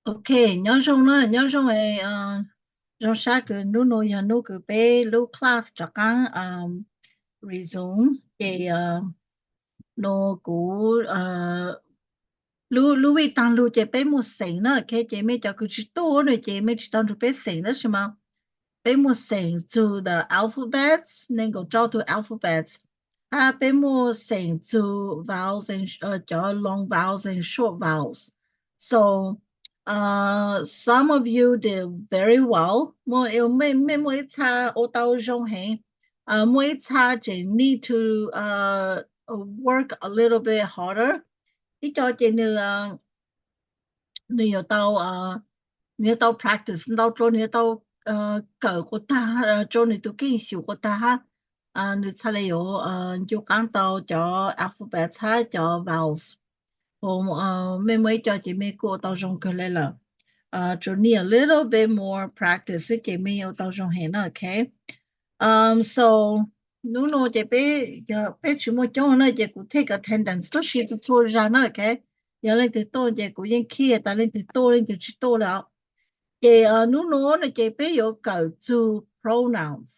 Ok, nyob zoo na, nyob zoo, zoo sab kws hnub no yog hnub kws peb lub class rov qaab resume ces no kuv lub week taag lug ces peb muaj xeem na, ok, ces mej cov kws tsis tuaj no ces mej tsis tau nrug peb xeem tab sis mas peb muaj xeem txug the alphabets, nees nkaum rau tug alphabets, hab peb muaj xeem txug vowels, cov long vowels and short vowels. So some of you did very well, mej muaj ib txha ua tau zoo heev, muaj ib txha tseem need to work a little bit harder. Ib co ces nws nws yuav tau, nws yuav tau practice ntau dlua, nws yuav tau kawm quas tag, rua nws tug keej xyum quas tag hab, nws txhaj le yuav ncu qaab tau cov alphabets hab cov vowels. Mej muaj ib co ces mej kuj ua tau zoo kawg le lawm, just need a little bit more practice xwb ces mej ua tau zoo heev na, ok. So hnub no ces peb tsis muaj coob na ces kuv take attendance tuab si txhua txhua zag na, ok. Yog leej twg tuaj ces kuv yeej clear tas leej twg tuaj leej twg tsis tuaj le os. Ces hnub no no ces peb yuav kawm txug pronouns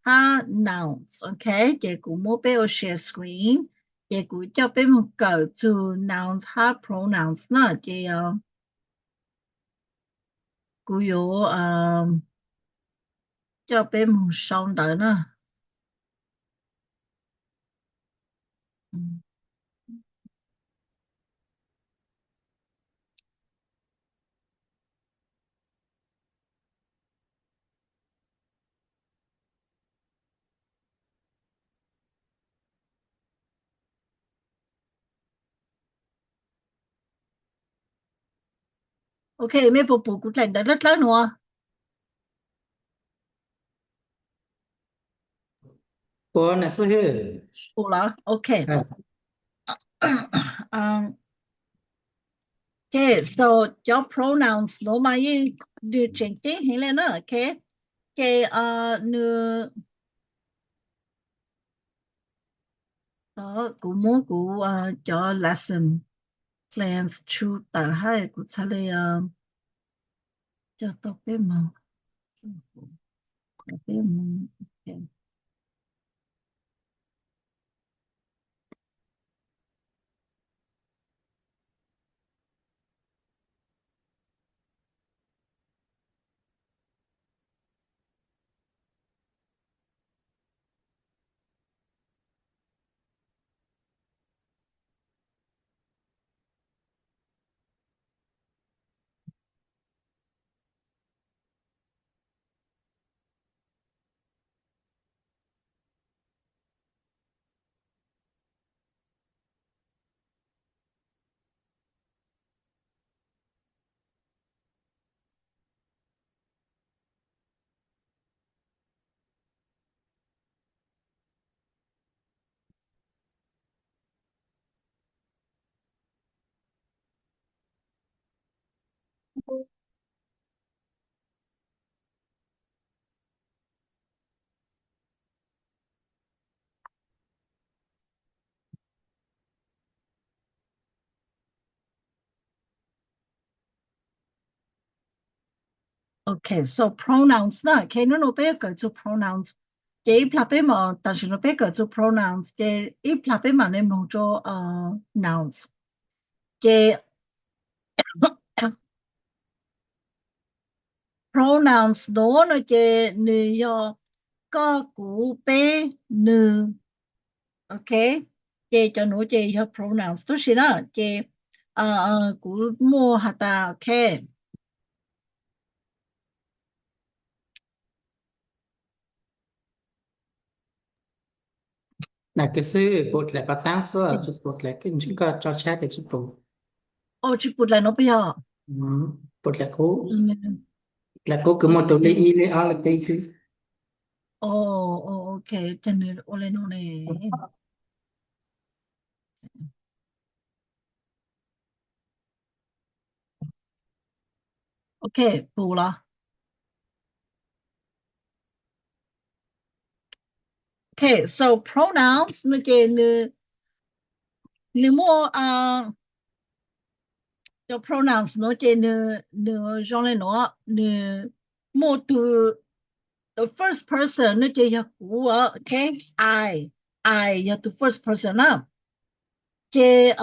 hab nouns, ok. Ces kuv muab peb ua share screen, ces kuv coj peb moog kawm txug nouns hab pronouns na, ces kuv yuav coj peb moog sau ntawv na. Ok, mej puas pum kuv dlaim ntawv dlawb dlawb nuav? Ua na xwb. Pum los? Ok. Ok, so cov pronouns nuav mas yeej nws tseem ceeb heev le na, ok. Ces nws, kuv muab kuv cov lesson plans tshu tawm hab kuv txhaj le coj tau peb moog. Ok, so pronouns na, ok, nub nua peb yuav kawm txug pronouns, ces ib plag peb mam, tam sim no peb kawm txug pronouns ces ib plag peb mam le moog rua nouns. Ces pronouns nuav no ces nws yog koj, kuv, peb, nws. Ok, ces cov nuav ces yog pronouns tuab si na, ces kuv muaj has tas, ok. Nam kws xwb pum dlaim pas taab xwb, tsi pum dlaim koj tso tshab tes tsi pum. Tsi pum dlaim nuav puas yog? Pum dlaim qub, dlaim qub kws muaj tus lej ib lej ob lej peb xwb. Ok, ces nws ua le nuav ne. Ok, pum los? Ok, so pronouns no ces nws, nws muaj, Cov pronouns no ces nws, nws zoo li no, nws muaj tus, the first person no ces yog kuv, ok, I, I yog tus first person na. Ces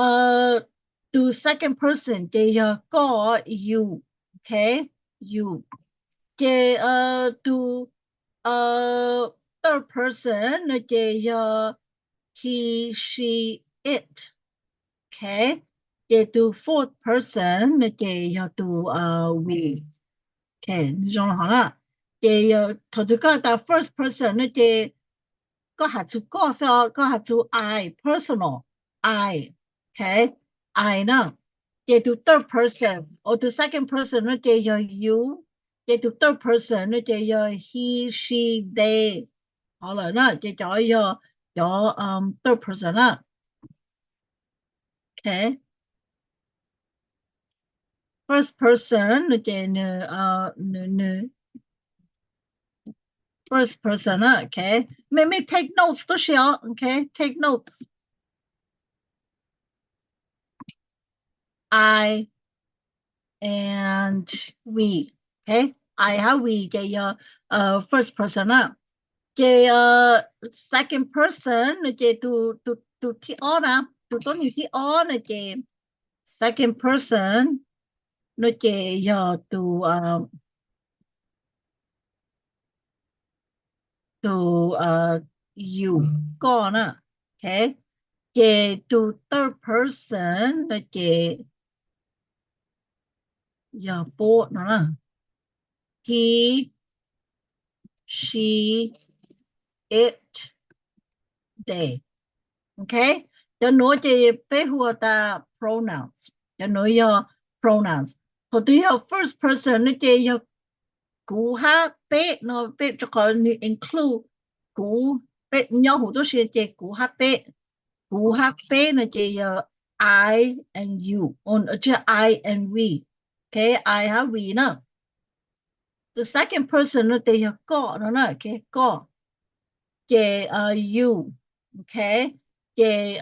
tus second person ces yog koj, you, ok, you. Ces tus third person no ces yog he, she, it, ok. Ces tus fourth person no ces yog tus we, ok, zoo hov na. Ces thaum twg koj tas first person no ces koj has txug koj xwb os, koj has txug I, personal, I, ok, I na. Ces tus third person, o tus second person no ces yog you, ces tus third person no ces yog he, she, they, hov lawm na, ces cov yog cov third person na. Ok, first person no ces nws, nws, nws first person na, ok. Mej, mej take notes tuab si os, ok, take notes. I and we, ok, I hab we ces yog first person na. Ces second person no ces tus, tus thib ob na, tus tuab neeg thib ob no ces second person no ces yog tus, tus you, koj na, ok. Ces tus third person no ces yog puab no na, he, she, it, they, ok. Cov nuav ces peb hu tas pronouns, cov nuav yog pronouns. Thaum twg yog first person no ces yog kuv hab peb no, peb rau qhov nws include kuv, peb nyob huv tuab si ces kuv hab peb, kuv hab peb no ces yog I and you, tsis, I and we, ok, I hab we na. Tus second person no ces yog koj no na, ok, koj, ces you, ok. Ces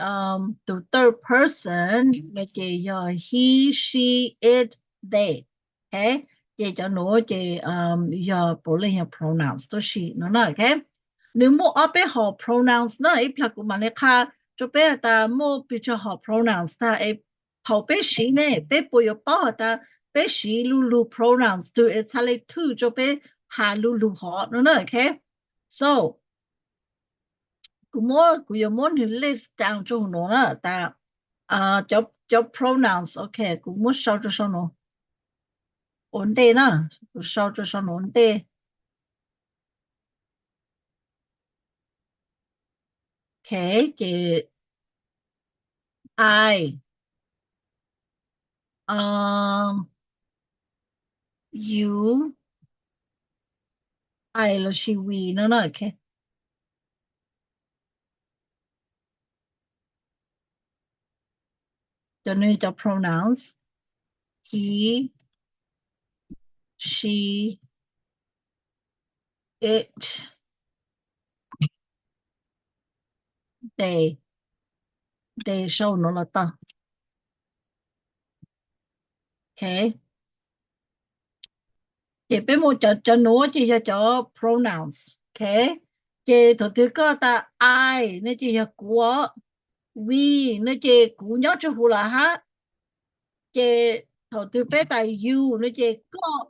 tus third person no ces yog he, she, it, they, ok. Ces cov nuav ces yog puav leej yog pronouns tuab si no na, ok. Nws muaj ob peb hom pronouns na, ib plag kuv mam li qha rau peb has tas muaj pes tsawg hom pronouns tag es thaum peb siv ne peb puas yuav paub has tas peb siv lu lug pronouns twg es txhaj le twj rau peb has lu lug hov no na, ok. So kuv muab, kuv yuav muab nwg list down rau huv nuav na tas cov pronouns, ok, kuv muab sau rau sau nuav ua ntej na, kuv sau rau sau nuav ua ntej. Ok, ces I, you, I lossis we no na, ok. Cov nws cov pronouns, he, she, it, they, they sau nuav los tau. Ok, ces peb muaj cov, cov nuav ces yog cov pronouns, ok. Ces thaum twg koj tas I no ces yog kuv, we no ces kuv nyob rua huv lawm hab. Ces thaum twg peb tas you no ces koj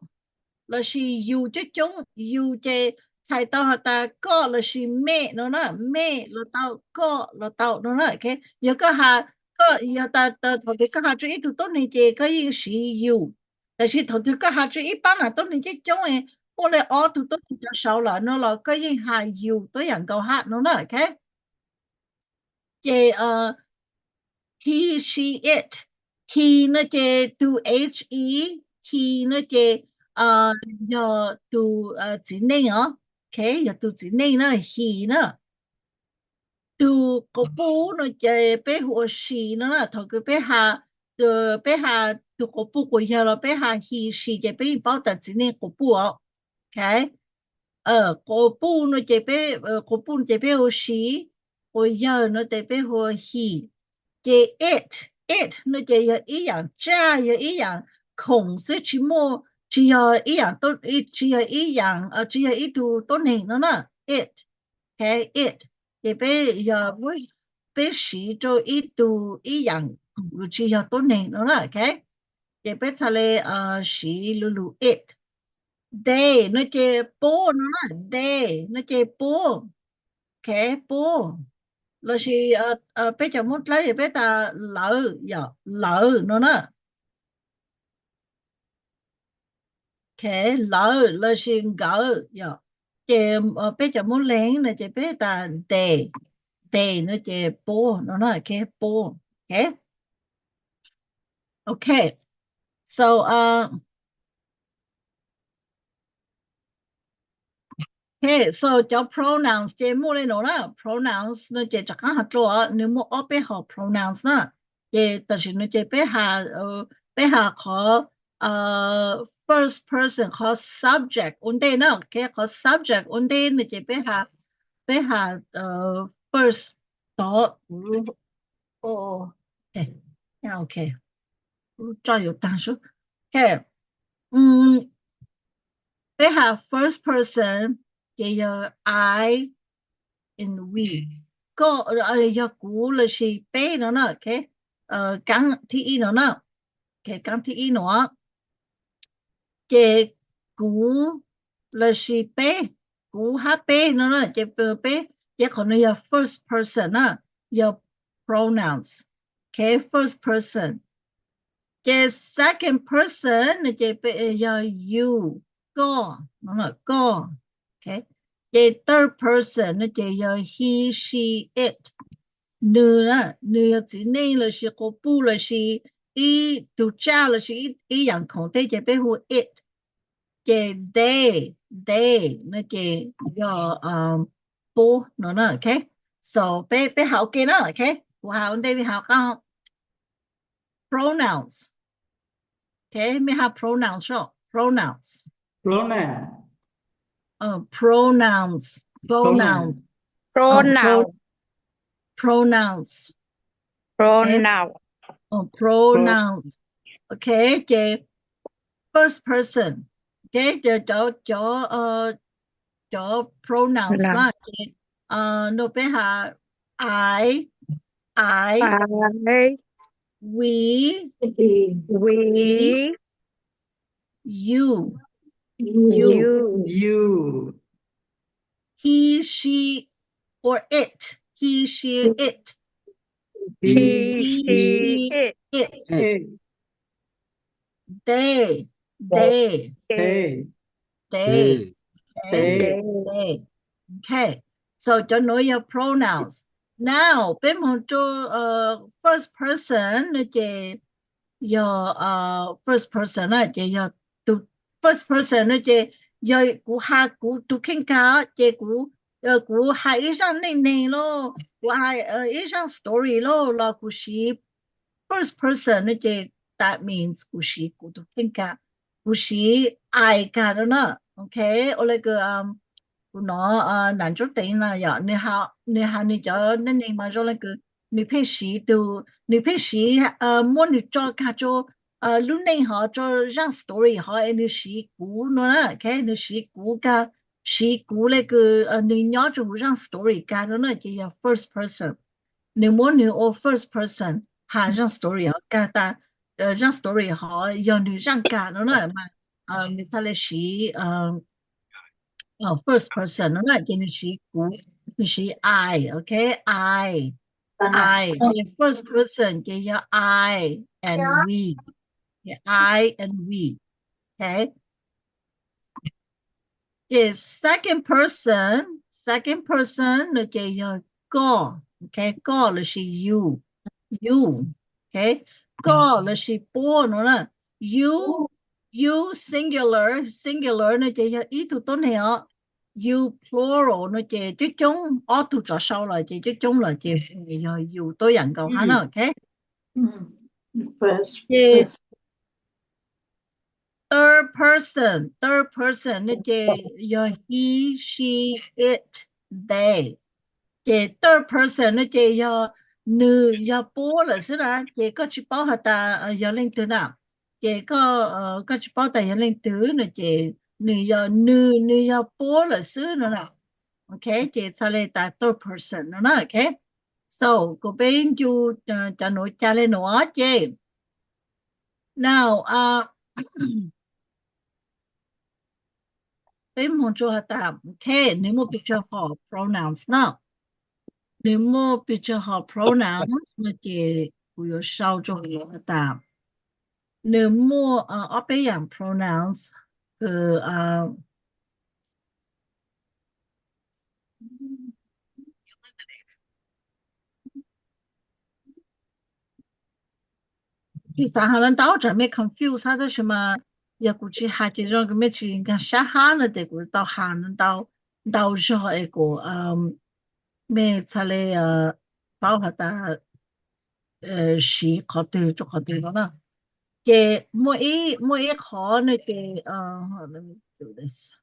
lossis yus coob coob, yus ces txhais tau has tas koj lossis mej no na, mej los tau, koj los tau no na, ok. Yog koj has, koj yog tas thaum twg koj has rua ib tug tuab neeg ces koj yeej siv yus, tab sis thaum twg koj has rua ib paab nam tuab neeg coob coob, muaj le ob tug tuab neeg cov saud lawm no los koj yeej has yus tuab yaam nkaus hab no na, ok. Ces he, she, it, he no ces tug he, he no ces yog tug txiv neej os, ok, yog tug txiv neej na, he na. Tug quas puj no ces peb hu ua she no na, thaum kws peb has, peb has tug quas puj quas yawg los peb has he, she ces peb yeej paub tas txiv neej quas puj os, ok. Quas puj no ces peb, quas puj ces peb hu she, quas yawg no ces peb hu he. Ces it, it no ces yog ib yaam tsaj, yog ib yaam khoom xwb, tsis muaj, tsis yog ib yaam, tsis yog ib yaam, tsis yog ib tug tuab neeg no na. It, ok, it. Ces peb yog, peb siv rau ib tug ib yaam khoom tsis yog tuab neeg no na, ok. Ces peb txhaj le siv lub lug it. They no ces puab no na, they no ces puab, ok, puab. Lossis peb cov Moob Dlawb ces peb tas lawv, yog lawv no na. Ok, lawv lossis nkawd yom. Ces peb cov Moob Leeg no ces peb tas they, they no ces puab no na, ok, puab. Ok, ok, so, ok, so cov pronouns ces muaj li no na. Pronouns no ces rov qaab has dlua, nws muaj ob peb hom pronouns na. Ces tam sim no ces peb has, peb has qhov first person, qhov subject ua ntej na, ok. Qhov subject ua ntej no ces peb has, peb has first, tod kuv, ok, ok, kuv tso yuav taag sub, ok. Peb has first person ces yog I and we, koj, yog kuv lossis peb no na, ok. Kaab thib ib no na, ok, kaab thib ib no ces kuv lossis peb, kuv hab peb no na, ces peb, ces qhov no yog first person na, yog pronouns, ok, first person. Ces second person no ces yog you, koj, koj, ok. Ces third person no ces yog he, she, it, nws, nws yog txiv neej lossis quas puj lossis ib tug tsaj lossis ib yaam khoom tej ces peb hu it. Ces they, they no ces yog puab no na, ok. So peb, peb has ua ke na, ok. Kuv has ua ntej mej has qaab. Pronouns, ok, mej has pronouns, pronouns, pronouns, pronouns, pronouns, pronouns, ok. Ces first person, ok, ces cov, cov pronouns na ces no peb has I, I, we, we, you, you, you, he, she, or it, he, she, it, he, she, it, they, they, they, they, they, they, they. Ok, so cov nuav yog pronouns. Now peb moog rua first person no ces yog first person na ces yog tus, first person no ces yog kuv has kuv tug kheej kag ces kuv, kuv has ib zaaj neej neeg lauj, kuv has ib zaaj story lauj los kuv siv first person no ces that means kuv siv kuv tug kheej kag, kuv siv I kag no na. Ok, ua le kws kuv nov nam ntsub teev no yog nws has nws cov neej neeg mas zoo le kws nws pheej siv tug, nws pheej siv, muab nws tso kag rua lub neej hov rua zaaj story hov es nws siv kuv no na, ok, nws siv kuv kag, siv kuv le kws nws nyob rua huv zaaj story kag no na ces yog first person. Nws muab nws ua first person has zaaj story hov kag tas, zaaj story hov yog nws zaaj kag no na mas nws txhaj le siv first person no na ces nws siv kuv, nws siv I, ok, I, I ces first person ces yog I and we, I and we, ok. Ces second person, second person no ces yog koj, ok, koj lossis you, you, ok, koj lossis puab no na. You, you singular, singular no ces yog ib tug tuab neeg os. You plural no ces coob coob ob tug tsov sau los ces coob coob los ces yog you tuab yaam nkaus hab na, ok. Ces third person, third person no ces yog he, she, it, they. Ces third person no ces yog nws yog puab lawm xwb na, ces koj tsis paub has tas yog leej twg na, ces koj, koj tsis paub tas yog leej twg no ces nws yog, nws, nws yog puab lawm xwb no na. Ok, ces txhais li tas third person no na. Ok, so kuv, peb ncu cov nuav ca le nuav ces now peb moog rua has tas, ok, nws muaj pes tsawg hom pronouns no, nws muaj pes tsawg hom pronouns no ces kuv yuav sau rua has tas nws muaj ob peb yaam pronouns kws Tsis xav has ntau ntau tsam mej confuse hab, tab sis mas yog kuv tsis has ces zoo kws mej tsis nkaag sab hab no ces kuv tau has ntau, ntau zog es kuv, mej txhaj le paub has tas siv qhov twg rua qhov twg no na. Ces muaj ib, muaj ib qhov no ces, let me do this.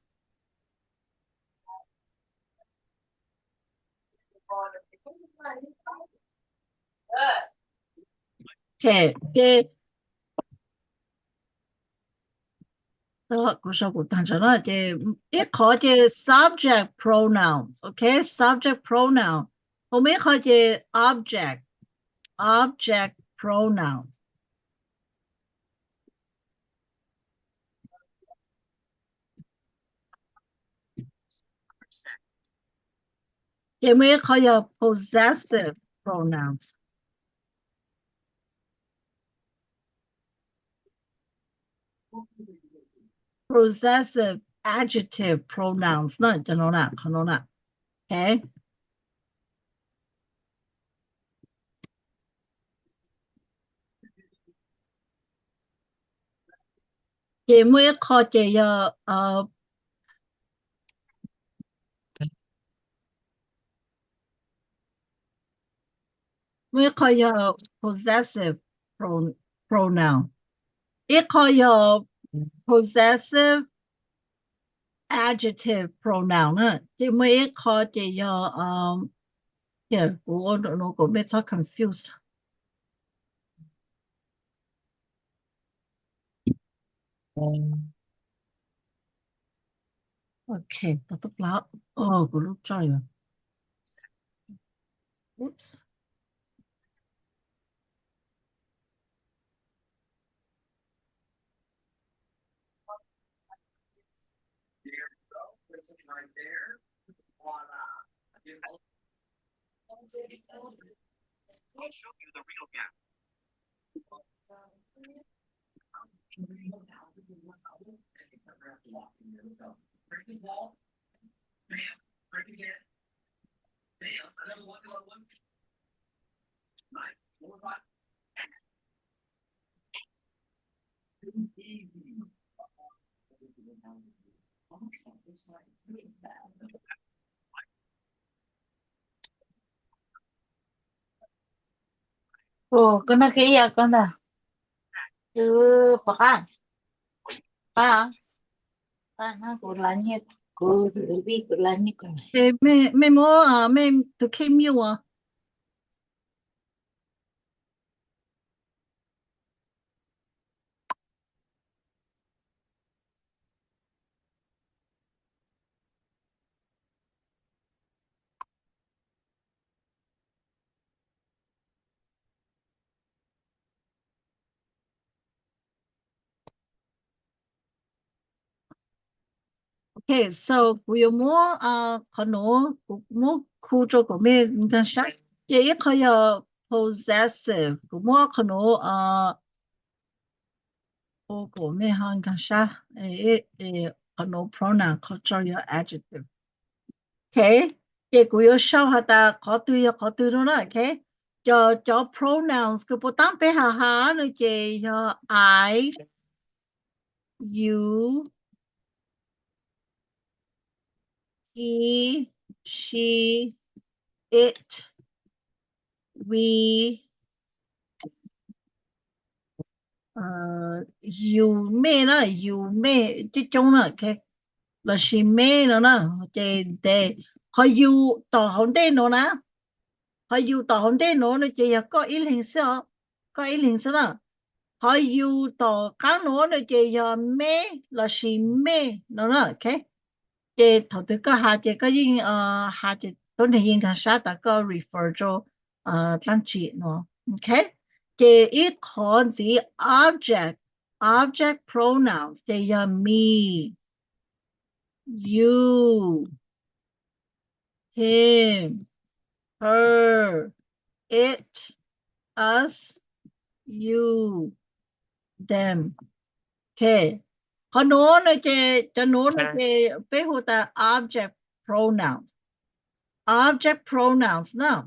Ok, ces kuv sau kuv tag nrho na, ces ib qhov ces subject pronouns, ok, subject pronoun, ho muaj ib qhov ces object, object pronouns. Ces muaj ib qhov yog possessive pronouns. Possessive adjective pronouns na, cov no na, qhov no na. Ok. Ces muaj ib qho ces yog, muaj ib qho yog possessive pro-, pronoun, ib qho yog possessive adjective pronoun na, ces muaj ib qho ces yog, kuv ua nuav kom mej txhob confuse. Ok, tau tub plaub. Oh, kuv lub tso yuav. Oops. Ua, koj noj keb ya koj ntag. Pov qab, pab, pab, kuv lav nyiaj, kuv vij, kuv lav nyiaj kuv. Mej muab mej tus kheej mute os. Ok, so kuv yuav muab qhov nuav, kuv muab khu rua kom mej nkaag sab. Ces ib qho yog possessive, kuv muab qhov nuav, ua kom mej ho nkaag sab. Qhov nuav pronoun, qhov tso yog adjective. Ok, ces kuv yuav sau has tas qhov twg yog qhov twg no na. Ok, cov, cov pronouns kws puas taab peb has has no ces yog I, you, he, she, it, we, yus, mej na, yus, mej coob coob na, lossis meb no na, ces they. Qhov yus tom hauv ntej no na, Ho you tom hauv ntej nuav no ces yog koj ib leeg xwb os, koj ib leeg xwb na. Ho you tom qaab nuav no ces yog me lossis mej no na, ok. Ces thaum twg koj has ces koj yeej has ces tuab neeg yeej nkaag sab tas koj refer rua dlaab tsi no, ok. Ces ib qhov ntxiv object, object pronouns ces yog me, you, him, her, it, us, you, them. Ok, qhov nuav no ces cov nuav no ces peb hu tas object pronouns. Object pronouns na.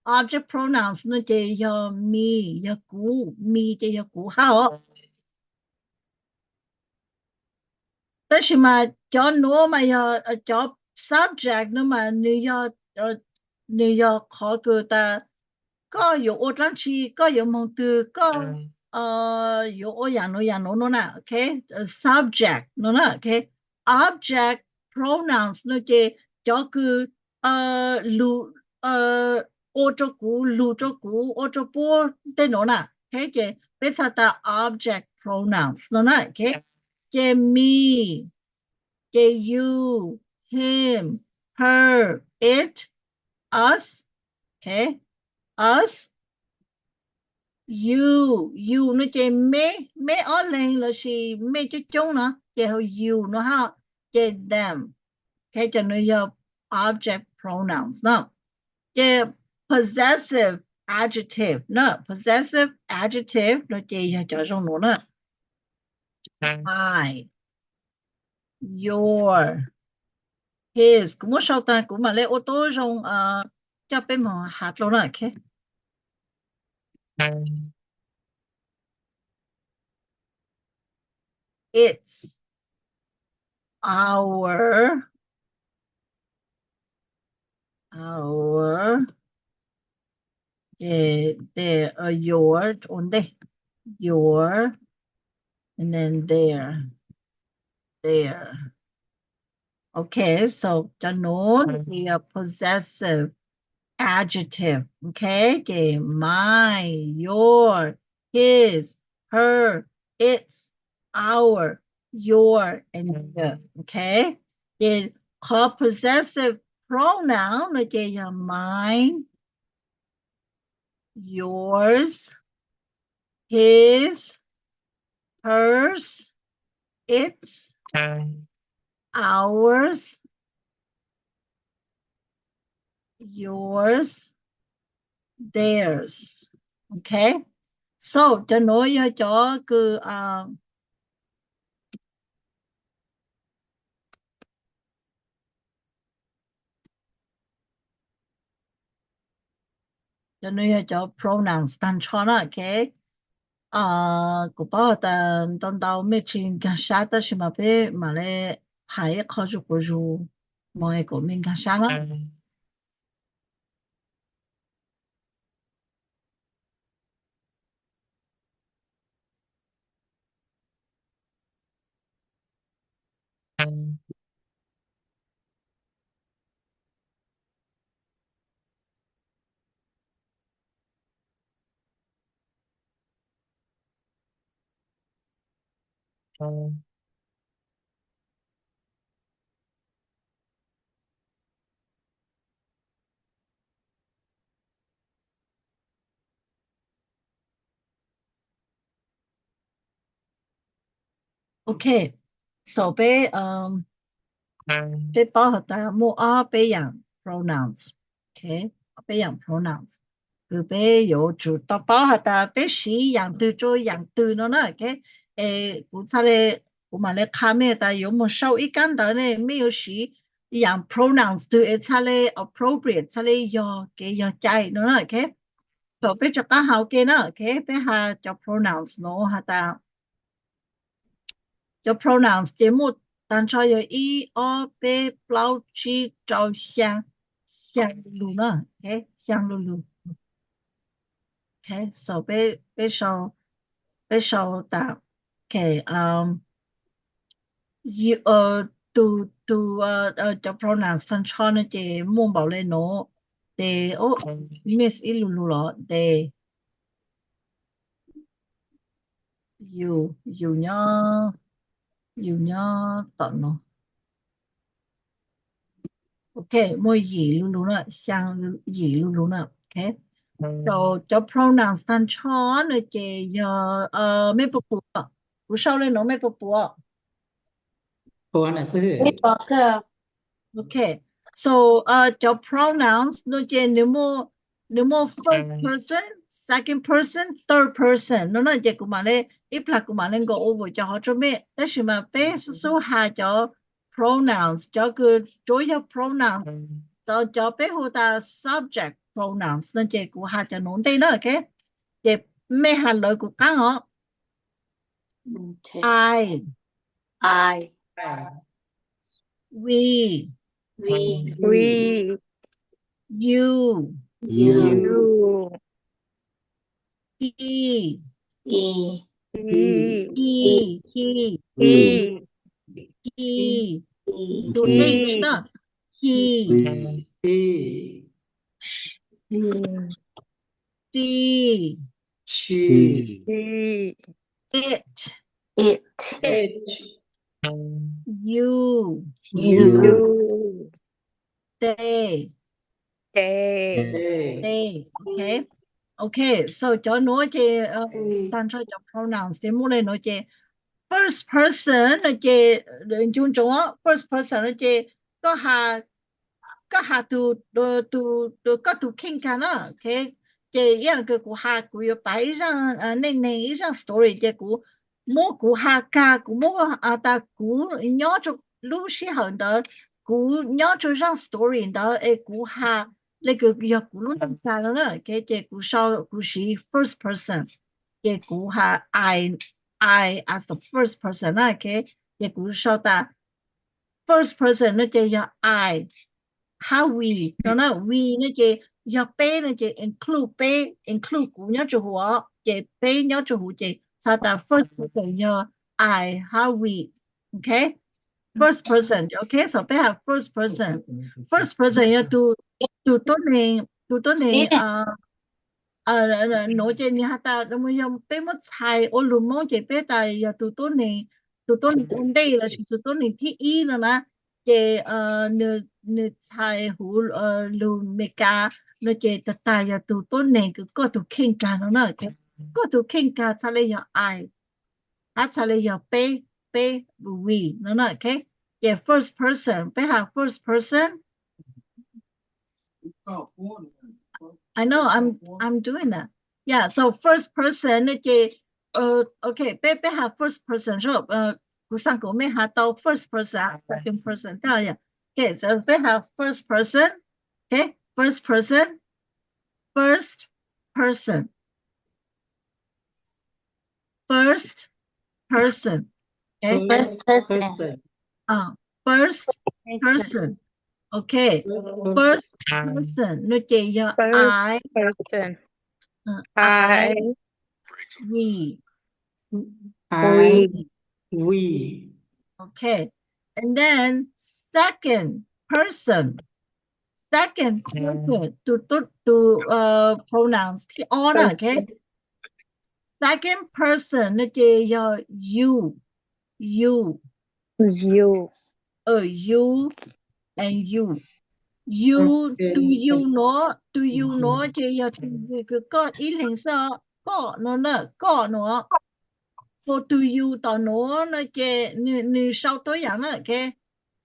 Object pronouns no ces yog me, yog kuv, me ces yog kuv hab os. Tab sis mas cov nuav mas yog cov subject no mas nws yog, nws yog qhov kws tas koj yuav ua dlaab tsi, koj yuav moog twg, koj yuav ua yaam nuav yaam nuav no na, ok. Subject no na, ok. Object pronouns no ces cov kws lug, ua rua kuv, lug rua kuv, ua rua puab tej nuav na, ok. Ces peb txhais tas object pronouns no na, ok. Ces me, ces you, him, her, it, us, ok, us, you, you no ces me, me ob leeg lossis me coob coob no ces hu you no hab, ces them, ok. Cov nuav yog object pronouns no. Ces possessive adjective na, possessive adjective no ces yog cov zoo nuav na. My, your, his. Kuv muab sau taag kuv mam le ua tau zoo coj peb moog has dlua na, ok. Its, our, our, their, uh, your, ua ntej, your, and then their, their. Ok, so cov nuav yog possessive adjective, ok. Ces my, your, his, her, its, our, your, and their, ok. Ces qhov possessive pronoun no ces yog mine, yours, his, hers, its, ours, yours, theirs. Ok, so cov nuav yog cov kws cov nuav yog cov pronouns taag nrho na, ok. Kuv paub has tas ntau ntau mej tsi nkaag sab tab sis mas peb mam le has ib qho zuj zus moog kuas mej nkaag sab na. Ok, so peb, peb paub has tas muaj ob peb yaam pronouns, ok, ob peb yaam pronouns kws peb yuav tsum tau paub has tas peb siv yaam twg rua yaam twg no na, ok. Es kuv txhaj le, kuv mam le qha mej tas yuav moog sau ib kab ntawv ne mej yuav siv yaam pronouns twg es txhaj le appropriate, txhaj le yog kev yog cai no na, ok. Thaum peb rov qaab has ua ke na, ok, peb has cov pronouns nuav has tas cov pronouns ces muaj taag nrho yog ib, ob, peb, plaub, tsib, rau, xyaa, xyaa lu lug na, ok, xyaa lu lug. Ok, so peb, peb sau tas, ok, tug, tug, cov pronouns taag nrho no ces muaj npaum le nuav. They, o, miss ib lu lug los, they. Yus, yus nyob, yus nyob tom no. Ok, muaj yim lu lug na, xyaa yim lu lug na. Ok, so cov pronouns tag nrho no ces yog, mej puas pum? Kuv sau le nuav mej puas pum? Ok, so cov pronouns no ces nws muaj first person, second person, third person no na, ces kuv mam le, ib plag kuv mam le nkaus over cov hov rua mej, tab sis mas peb xub xub has cov pronouns, cov kws tsuav yog pronouns, cov peb hu tas subject pronouns no ces kuv has cov nuav ntej na, ok? Ces mej has lawv kuv qaab os. I, I, we, we, we, you, you, you, he, he, he, he, he, he, he, he, he, he, he, he, she, she, she, it, it, it, you, you, you, they, they, they, ok. Ok, so cov nuav ces tag nrho cov pronouns ces muaj le nuav ces first person no ces ncu ntsoov, first person no ces koj has, koj has tus, tus, koj tus kheej kag na, ok? Ces ib yaam kws kuv has kuv yuav pav ib zaaj neej neeg ib zaaj story ces kuv muab kuv has kag, kuv muab tas kuv nyob rua lub sij hawm ntawd, kuv nyob rua zaaj story ntawd es kuv has le kws yog kuv lub neej kag no na, ok? Ces kuv sau, kuv siv first person, ces kuv has I, I as the first person na, ok? Ces kuv sau tas first person no ces yog I, hab we no na, we no ces yog peb no ces include peb, include kuv nyob rua huv os, ces peb nyob rua huv ces txhais tas first person yog I hab we, ok? First person, ok, so peb has first person. First person yog tus, tus tuab neeg, tus tuab neeg nuav ces nwg has tas, yog peb muab txhais ua lug Moob ces peb tas yog tus tuab neeg, tus tuab neeg ua ntej lossis tus tuab neeg thib ib no na. Ces nwg txhais huv lug Meskas no ces tag tag yog tus tuab neeg kws koj tus kheej kag no na. Koj tus kheej kag txhais le yog I, hab txhais le yog peb, peb, we no na, ok? Ces first person, peb has first person. I know, I'm, I'm doing that. Yeah, so first person no ces, ok, peb, peb has first person, kuv xaav kuas mej has tau first person, second person, tag yog. Ok, so peb has first person, ok, first person, first person. First person. Ok. First person. First person. Ok. First person no ces yog I, I, we, we. Ok. And then second person. Second person, tus, tus, tus pronouns thib ob na, ok. Second person no ces yog you, you, you, you and you. You, tus you nuav, tus you nuav ces yog tus you kws koj ib leeg xwb, koj no na, koj nuav. Ho tus you tom nuav no ces nwg sau tuab yaam na, ok.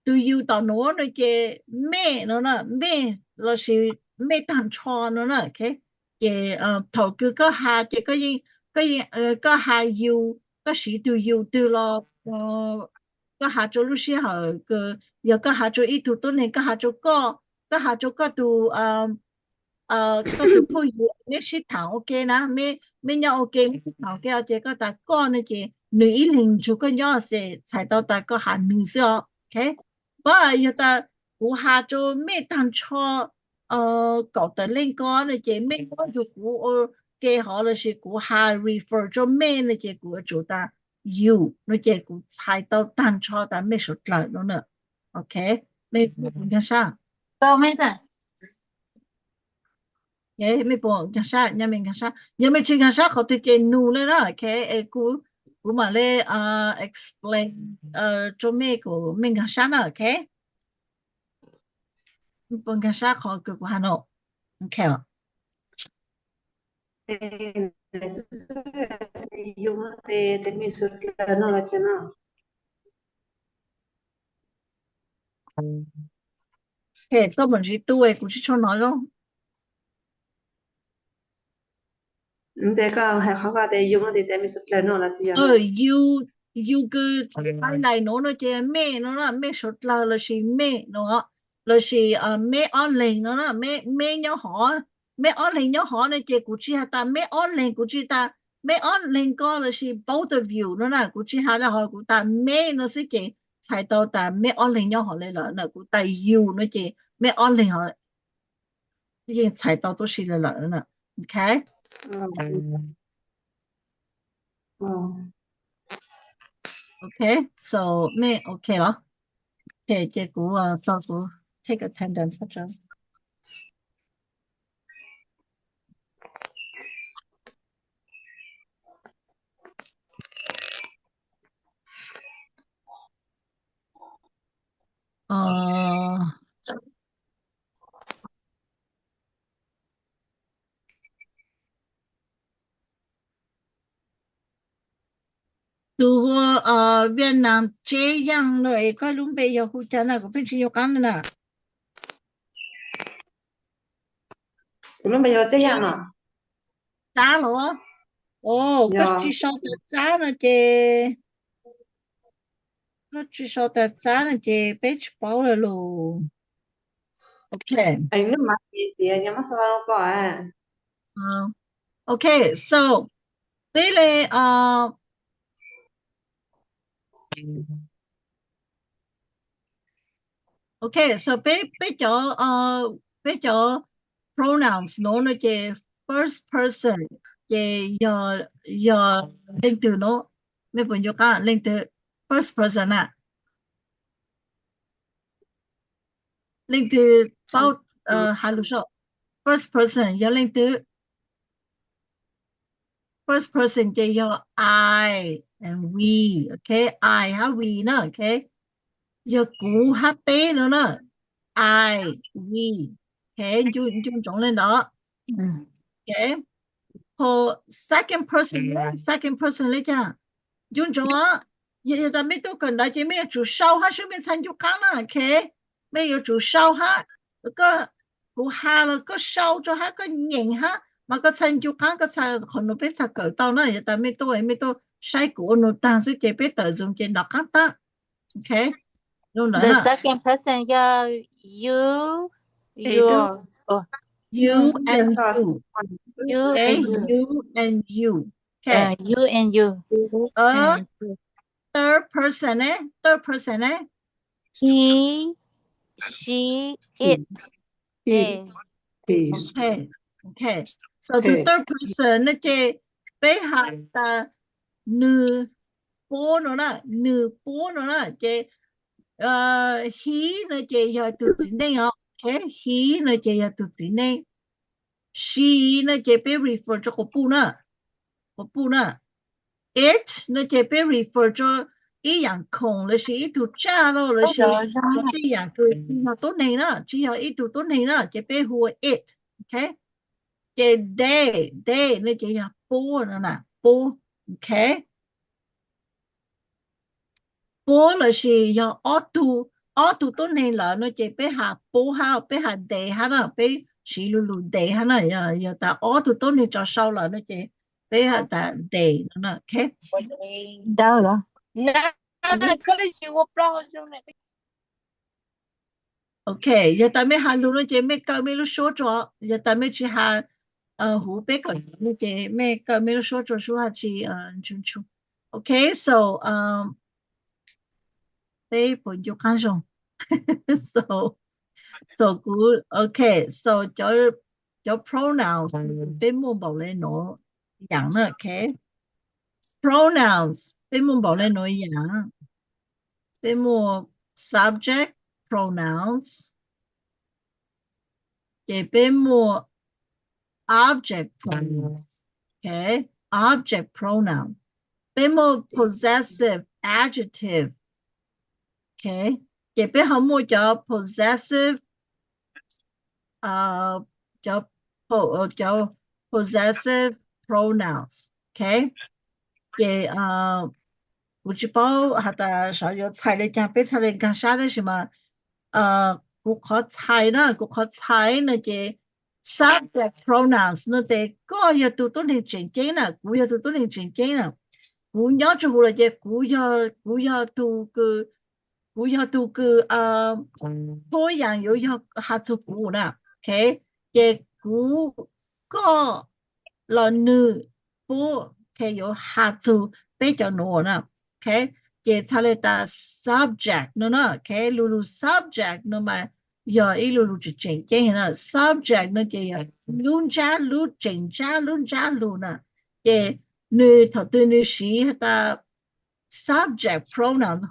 Tus you tom nuav no ces mej no na, mej lossis mej tag nrho no na, ok. Ces thaum kws koj has ces koj yeej, koj yeej, koj has you, koj siv tus you twg los koj has rua lub sij hawm kws yog koj has rua ib tug tuab neeg, koj has rua koj, koj has rua koj tus, koj tus phooj ywg meb sib thaam ua ke na, meb nyob ua ke, meb sib thaam ua ke ces koj tas koj no ces nwg ib leeg nrug koj nyob xwb, txhais tau tas koj has nwg xwb os, ok. Pab yog tas kuv has rua mej tag nrho kaum tawm leej ko no ces mej nyob nrug kuv ua ke hov lossis kuv has refer rua mej no ces kuv yuav tsum tas you no ces kuv txhais tau tag nrho tas mej suav dlawg no na. Ok, mej nkag sab. Mej puas nkag sab? Nyob mej nkag sab, yog mej tsis nkag sab qhov twg ces nug le na, ok. Es kuv, kuv mam li explain rua mej kom mej nkag sab na, ok. Mej puas nkag sab qhov kws kuv has no? Ok. Koj mam ntsib tu es kuv tsis tshua hnov zoo. Koj hais qhov koj tias you, you kws highlight nuav no ces mej no na, mej suav dlawg lossis mej no, lossis meb ob leeg no na, meb nyob hov, meb ob leeg nyob hov no ces kuv tsis has tas meb ob leeg, kuv tsis tas meb ob leeg ko lossis both of you no na, kuv tsis has le hov, kuv tas meb no xwb ces txhais tau tas meb ob leeg nyob hov le lawm na, kuv tas you no ces meb ob leeg hov yeej txhais tau tuab si le lawm na. Ok. Ok, so mej ok los? Ok, ces kuv, kuv take attendance. Tus hu ua Viaj Nam Tseb Yaaj no es koj lub npe yog hu cas na? Kuv pheej tsis nco qab na. Kuv lub npe yog Tseb Yaaj no. Tsab los? Koj tsis sau tas Tsab no ces, koj tsis sau tas Tsab no ces peb tsis paub lawm los. Ok. Ok, so peb le, ok, so peb, peb cov, peb cov pronouns no no ces first person ces yog, yog leej twg no? Mej puas nco qab leej twg? First person na. Leej twg paub has lus so? First person yog leej twg? First person ces yog I and we, ok, I hab we na, ok. Yog kuv hab peb no na, I, we, ok, nco ntsoov le ntawd. Ok, ho second person, second person le caag? Nco ntsoov, yog tas mej tuaj kawm ntawv ces mej yuav tsum sau hab seb mej txhaj nco qab na, ok. Mej yuav tsum sau hab, kuv has los koj sau rua hab koj nyeem hab mas koj txhaj nco qab, koj txhaj, qhov nuav peb txhaj kawm tau na. Yog tas mej tuaj, mej tuaj saib kuv ua nub taag xwb ces peb tawm Zoom ces nov qab tag. Ok, the second person yog you, you, you and you. You and you. You and you. Ok, you and you. Third person ne? Third person ne? He, she, it. Ok, so tus third person no ces peb has tas nwg puab no na, nwg puab no na ces he no ces yog tug txiv neej os. Ok, he no ces yog tug txiv neej. She no ces peb refer rua quas puj na, quas puj na. It no ces peb refer rua ib yaam khoom lossis ib tug tsaj los lossis tej yaam kws tsis yog tuab neeg na, tsis yog ib tug tuab neeg na ces peb hu ua it. Ok, ces they, they no ces yog puab no na, puab. Ok, puab lossis yog ob tug, ob tug tuab neeg lawm no ces peb has puab hab, peb has they hab na, peb siv lug lug they hab na. Yog tas ob tug tuab neeg tso sau lawm no ces peb has tas they no na. Ok, ok, yog tas mej has lug no ces mej kaw mej lub suab rua, yog tas mej tsis has huv peb kawm no ces mej kaw mej lub suab rua sub has tsi ntsug ntsug. Ok, so peb puas ncu qaab zoo? So, so kuv, ok, so cov pronouns peb muaj npaum le nuav yaam na. Ok, pronouns peb muaj npaum le nuav yaam, peb muaj subject, pronouns, ces peb muaj object pronoun. Okay, object pronoun. Peb muaj possessive adjective. Okay, ces peb ho muaj cov possessive, uh, cov, cov possessive pronouns. Okay, ces uh, kuv tsis paub has tas sav yuav txhais le caag, peb txhaj le nkaag sab, tab sis mas kuv qhov txhais na, kuv qhov txhais no ces subject pronouns no ces koj yog tug tuab neeg tseem ceeb na, kuv yog tug tuab neeg tseem ceeb na. Kuv nyob rua huv lawm ces kuv yog, kuv yog tug kws, kuv yog tug kws tub yaam yuav yog has txug kuv na. Okay, ces kuv, koj, los nwg, puab, okay, yuav has txug peb cov nuav na. Okay, ces txhaj le tas subject no na. Okay, lu lug subject no mas yog ib lu lug tseem tseem ceeb na. Subject no ces yog lub ntsab, lub tseem ntsab, lub ntsab lug na. Ces nwg thaum twg nwg siv has tas subject pronoun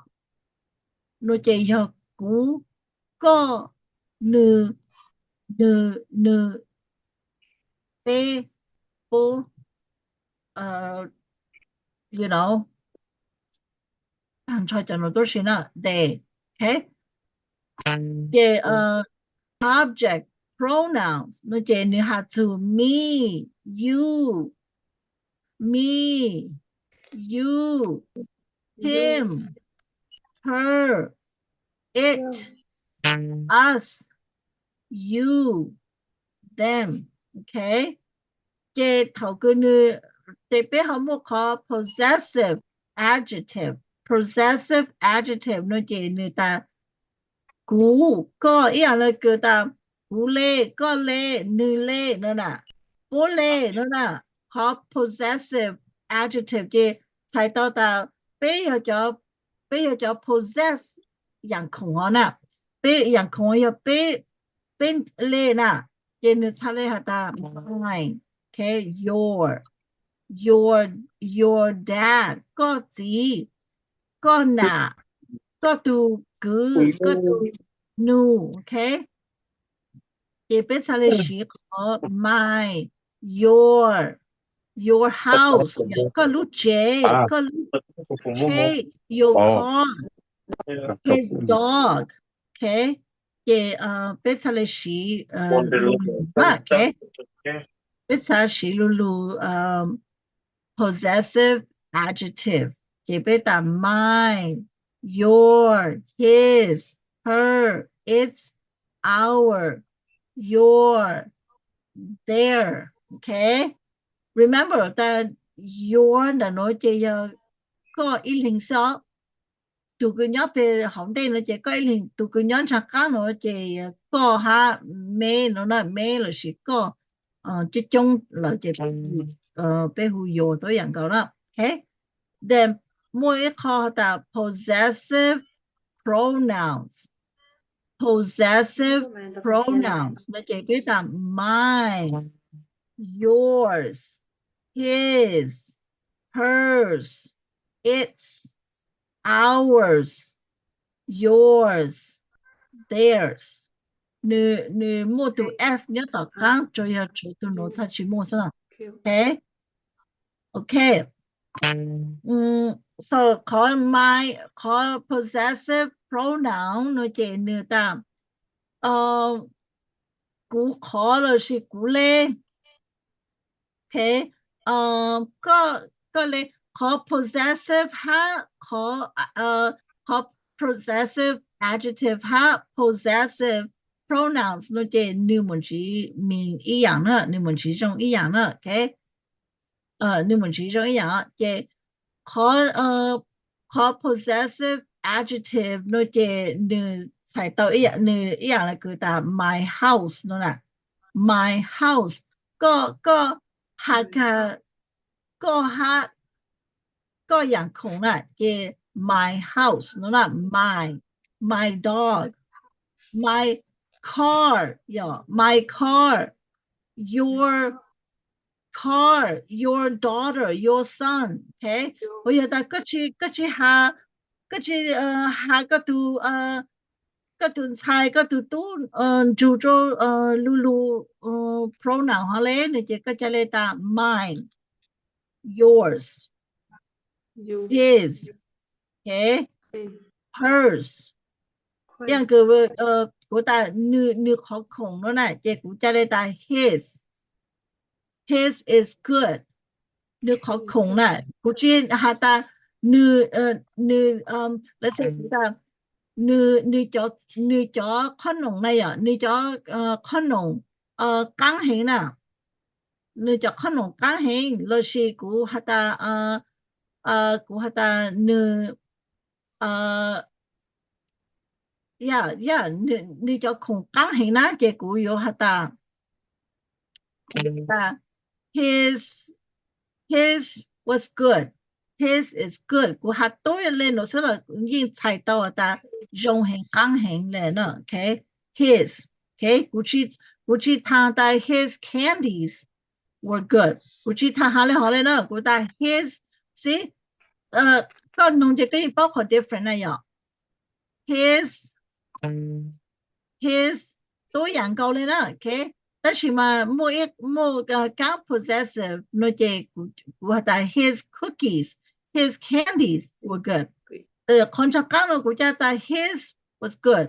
no ces yog kuv, koj, nwg, nwg, nwg, peb, puab, you know, tag nrho cov nuav tuab si na, they. Okay, ces subject pronouns no ces nwg has txug me, you, me, you, him, her, it, us, you, them. Okay, ces thaum kws nwg, ces peb ho muaj qhov possessive adjective. Possessive adjective no ces nwg tas kuv, koj, ib yaam le kws tas kuv le, koj le, nwg le no na, puab le no na. Qhov possessive adjective ces txhais tau tas peb yog cov, peb yog cov possess yaam khoom hov na. Peb yaam khoom yog peb, peb le na, ces nwg txhaj le has tas mine. Okay, your, your, your dad, koj txiv, koj nam, koj tug kwv, koj tug nug. Okay, ces peb txhaj le siv qhov mine, your, your house, koj lub tsev, koj lub tsheb, your car, his dog. Okay, ces peb txhaj le siv, okay, peb txhaj siv lu lug possessive adjective. Ces peb tas mine, your, his, her, its, our, your, their. Okay, remember tas your ntawm nuav ces yog koj ib leeg xwb os. Tug kws nyob peg hauv ntej no ces koj ib leeg, tug kws nyob nraag qaab no ces koj hab me no na, me lossis koj, coob coob lawm ces peb hu your tuab yaam nkaus na. Okay, then muaj ib qho tas possessive pronouns. Possessive pronouns no ces peb tas mine, yours, his, hers, its, ours, yours, theirs. Nws, nws muaj tug s nyob tom qaab, tsuas yog tshuav tug nuav txhaj tsis muaj xwb. Okay, okay. So qhov mine, qhov possessive pronoun no ces nws tas kuv qhov lossis kuv le. Okay, koj, koj le. Qhov possessive hab qhov, qhov possessive adjective hab possessive pronouns no ces nws mus ntsiv mean ib yaam na, nws mus ntsiv zoo ib yaam na. Okay, nws mus ntsiv zoo ib yaam ces qhov, qhov possessive adjective no ces nws txhais tau ib yaam, nws ib yaam le kws tas my house no na. My house, koj, koj has kag koj hab koj yaam khoom na ces my house no na, my, my dog, my car, yog my car, your car, your daughter, your son. Okay, ho yog tas koj tsis, koj tsis has, koj tsis has koj tug, koj koj tus ntxhais, koj tus tub nrug rau lu lug pronoun hov le no ces koj ca le tas mine, yours, his, hers, yog kws kuv tas nws qhov khoom no na ces kuv ca le tas his. His is good. Nws qhov khoom na, kuv tsis has tas nws, nws, let's say, kuv tas nws, nws cov qhob noom na yom, nws cov qhob noom qaab heev na, nws cov qhob noom qaab heev lossis kuv has tas, kuv has tas nws, yog, yog nws cov khoom qaab heev na ces kuv yuav has tas, his, his was good, his is good. Kuv has tub le nuav xwb los kuv yeej txhais tau has tas zoo heev qaab heev le no. His, kuv tsis tas his candies were good, kuv tsis tas has le hov le no, kuv tas his xwb. Koj noog ces koj yeej paub qhov different na yom. His, his tub yam nkaus le na, tab sis mas muaj, muaj kaab possessive no ces kuv has tas his cookies, his candies were good. Qhov nraag qaab no kuv ca tas his was good.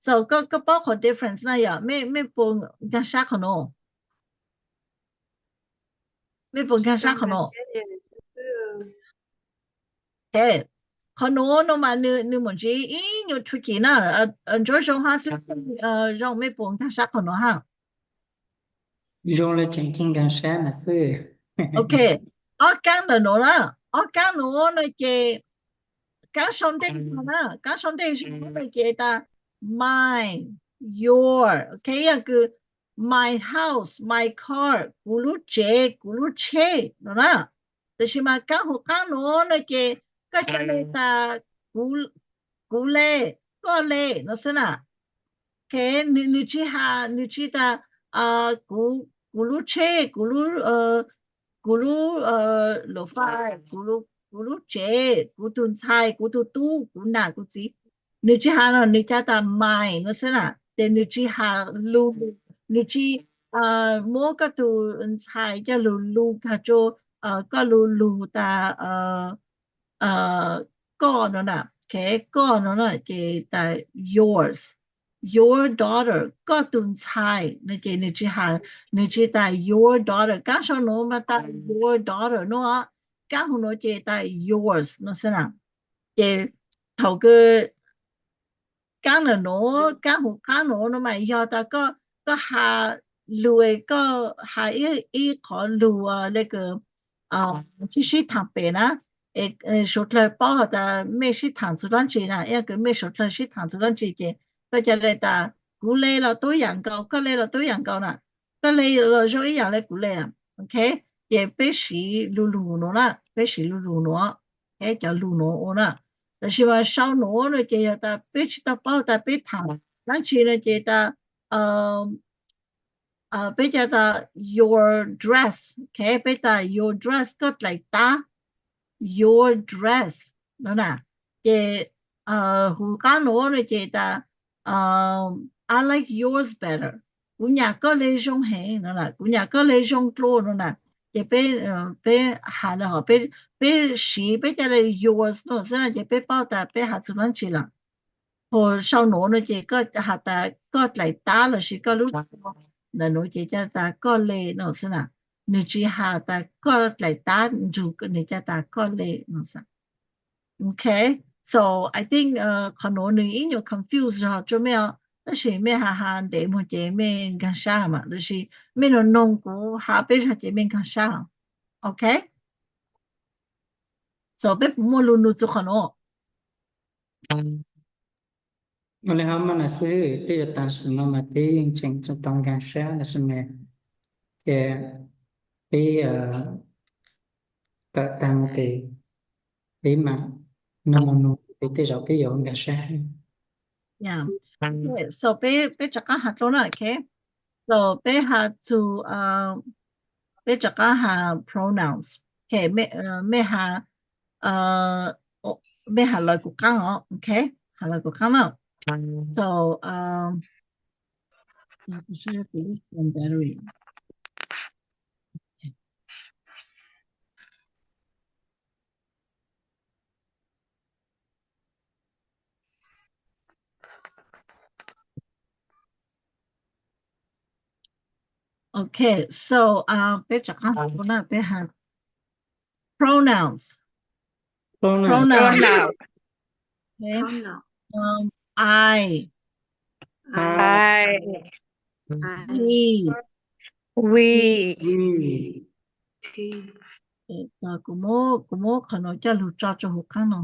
So koj paub qhov difference na yom, mej puas nkaag sab qhov nuav? Mej puas nkaag sab qhov nuav? Qhov nuav no mas nws, nws mus ntsiv ib nyuag tricky na, ntsuab zoo hab xwb, zoo mej puas nkaag sab qhov nuav hab? Zoo le tseem ceeb nkaag sab na xwb. Ok, ob kaab ntawm nuav na, ob kaab nuav no ces kaab sau ntej no na, kaab sau ntej zoo no ces tas mine, your, ok, yog kws my house, my car, kuv lub tsev, kuv lub tsheb no na. Tab sis mas kaab huv qaab nuav no ces koj ca le tas kuv le, koj le no xwb na. Ok, nws tsis has, nws tsis tas kuv lub tsheb, kuv lub, kuv lub lus fais, kuv lub tsev, kuv tus ntxhais, kuv tus tub, kuv nam kuv txiv. Nws tsis has no, nws ca tas mine no xwb na, ces nws tsis has lu, nws tsis muab koj tus ntxhais coj lug lu kag rua koj lu lug tas koj no na. Ok, koj no na ces tas yours, your daughter, koj tus ntxhais no ces nws tsis has, nws tsis tas your daughter. Kaab sau nuav mas tas your daughter no, kaab huv nuav ces tas yours no xwb na. Ces thaum kws kaab ntawm nuav, kaab huv qaab nuav no mas yog tas koj has lug, koj has ib qhov lug le kws sib sib thaam pem na, es suav dlawg paub has tas mej sib thaam txug dlaab tsi na, yog kws mej suav dlawg sib thaam txug dlaab tsi ces koj ca le tas kuv le los tub yam nkaus, koj le los tub yam nkaus na, koj le los zoo ib yam le kuv le na. Ok, ces peb siv lu lug nuav na, peb siv lu lug nuav, cov lug nuav ua na. Tab sis mas sau nuav no ces yog tas peb tsis tau paub tas peb thaam dlaab tsi no ces tas peb ca tas your dress, ok, peb tas your dress, koj dlaim tab, your dress no na. Ces huv qaab nuav no ces tas I like yours better, kuv nyam koj le zoo heev no na, kuv nyam koj le zoo dlua no na. Ces peb, peb has le hov, peb siv peb ca le yours no xwb na ces peb paub tas peb has txug dlaab tsi lawm. Hos sau nuav no ces koj has tas koj dlaim tab lossis koj lub ntawm nuav ces ca tas koj le no xwb na. Nws tsis has tas koj dlaim tab nrug, nws ca tas koj le no xwb. Ok, so I think qhov nuav nws ib nyuag confuse zog rua mej os, tab sis mej has has ntev mog ces mej nkaag sab mas, tab sis mej nug noog kuv has peb zag ces mej nkaag sab. Ok, so peb puas muaj lug nug txug qhov nuav? Ua le hov mas na xwb, tej zaum tam sim no mas peb yeej tseem tsis tau nkaag sab lawm xwb na, ces peb kawm taag tes peb mam nug mus nug tes tej zaum peb yuav nkaag sab. So peb, peb rov qaab has dlua na, ok. So peb has txug, peb rov qaab has pronouns. Ok, mej has, mej has lawv kuv qaab os, ok. Hais los kuv qab no. So, um, yeah, to show your colleague from battery. Okay, so uh, peb rov qab hais na, peb hais pronouns. Pronouns. Pronouns. Okay. Pronouns. Um, I. I. I. We. We. We. Kuv muab, kuv muab qhov no coj lug tso rau hauv qab no.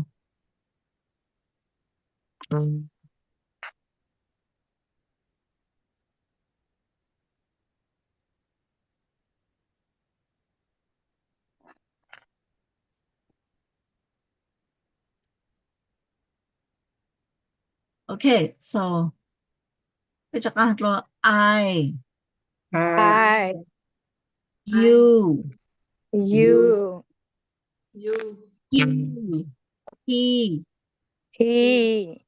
Okay, so peb rov qab dlua. I. I. I. You. You. You. He. He. He.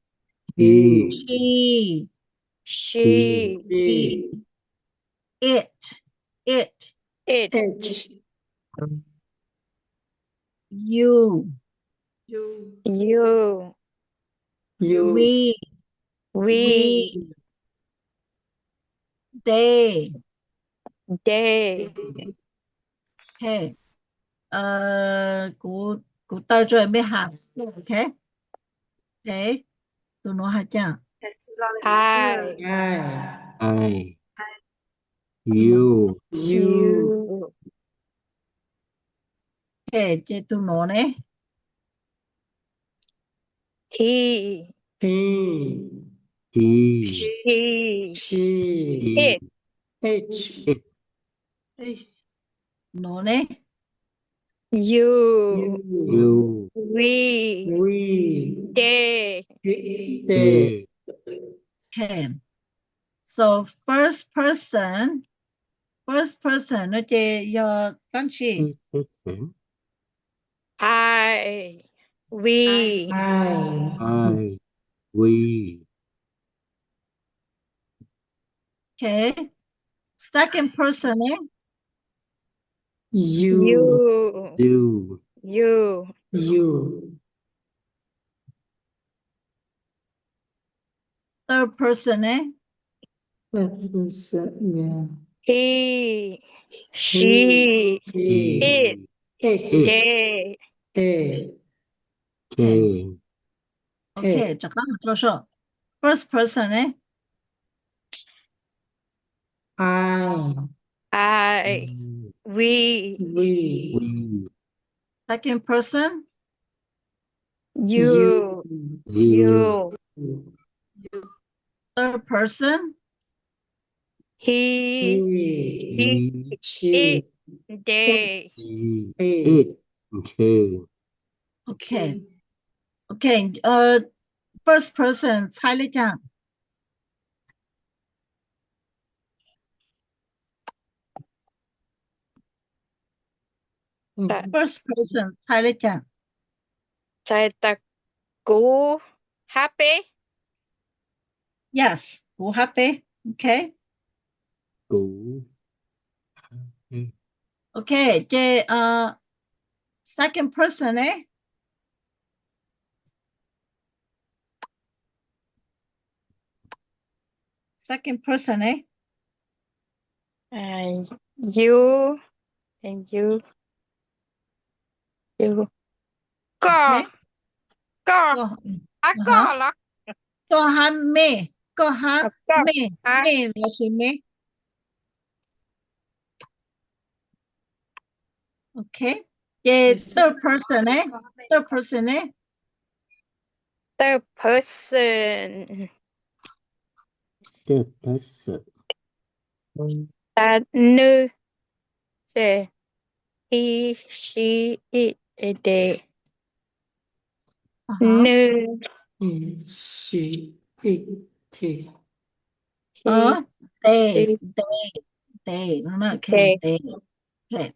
He. She. She. She. It. It. It. It. You. You. You. You. We. We. We. They. They. Okay. Kuv, kuv taw rau mej has. Okay. Okay. Tus nuav has cas? I. I. I. You. You. Okay, ces tus nuav ne? He. He. He. She. She. It. It. It. Nuav ne? You. You. You. We. We. They. They. They. Okay. So first person, first person no ces yog dlaab tsi? First person. I. We. I. I. We. Okay. Second person, eh? You. You. You. You. You. Third person, eh? Third person, yeah. He, she, it, they. They. They. Okay. Okay, rov qab rau saib. First person, eh? I. I. We. We. We. Second person? You. You. You. Third person? He. He. He. She. It. They. She. It. They. Okay. Okay. Uh, first person ใช้ le caag? First person ใช้ le caag? ใช้ tas kuv hab peb. Yes, kuv hab peb. Okay. Kuv hab peb. Okay, ces, uh, second person, eh? Second person, eh? Uh, you and you. You. Koj. Okay. Koj. Koj. Ab, koj los? Koj hab mej. Koj hab mej. Mej lossis meb? Okay. Ces third person, eh? Third person, eh? Third person. Third person. Nwg. He, she, it, they. Nwg. He, she, it, they. He, they, they, they. Okay, they. Okay.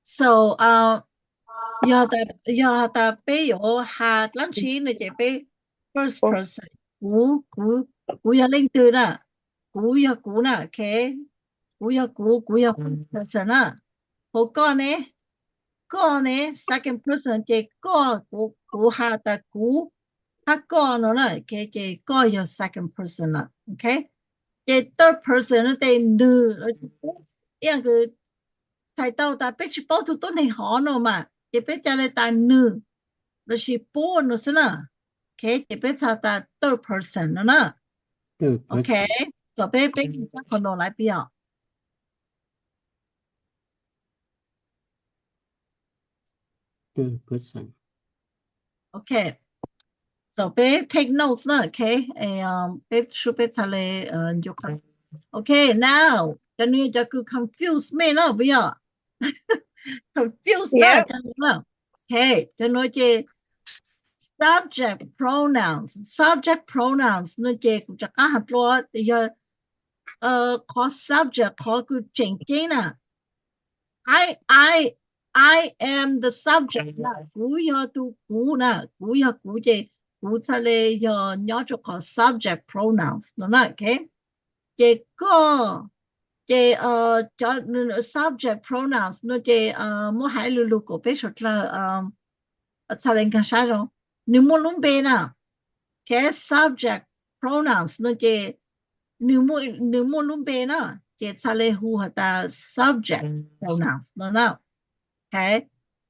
So, uh, Yog tas, yog tas peb yuav has dlaab tsi no ces peb first person. Kuv, kuv, kuv yog leej twg na? Kuv yog kuv na, ok. Kuv yog kuv, kuv yog first person na. Hos koj ne? Koj ne, second person ces koj, kuv, kuv has tas kuv, hab koj no na, ok, ces koj yog second person lawm, ok. Ces third person no ces nwg, ib yam kws txhais tau tas peb tsis paub tug tuab neeg hov no mas ces peb ca le tas nwg lossis puab no xwb na. Ok, ces peb txhais tas third person no na. Ok, kom peb, peb kis sab qhov no laiv peb yog Ok. So peb take notes na, ok. Peb sub peb txhaj le ncu qha. Ok, now cov nuav yog cov kws confuse mej na puas yog? Confuse na cov nuav na. Ok, cov nuav ces subject pronouns. Subject pronouns no ces kuv rov qab has dlua, yog qhov subject qhov kws tseem ceeb na. I, I, I am the subject na, kuv yog tug kuv na, kuv yog kuv ces kuv txhaj le yog nyob rua qhov subject pronouns no na, ok. Ces koj, ces cov subject pronouns no ces muab hais lu lug kom peb suav dlawg txhaj le nkaag sab zoo. Nwg muaj lub npe na, ok, subject pronouns no ces nwg muaj lub npe na, ces txhaj le hu has tas subject pronouns no na. Ok,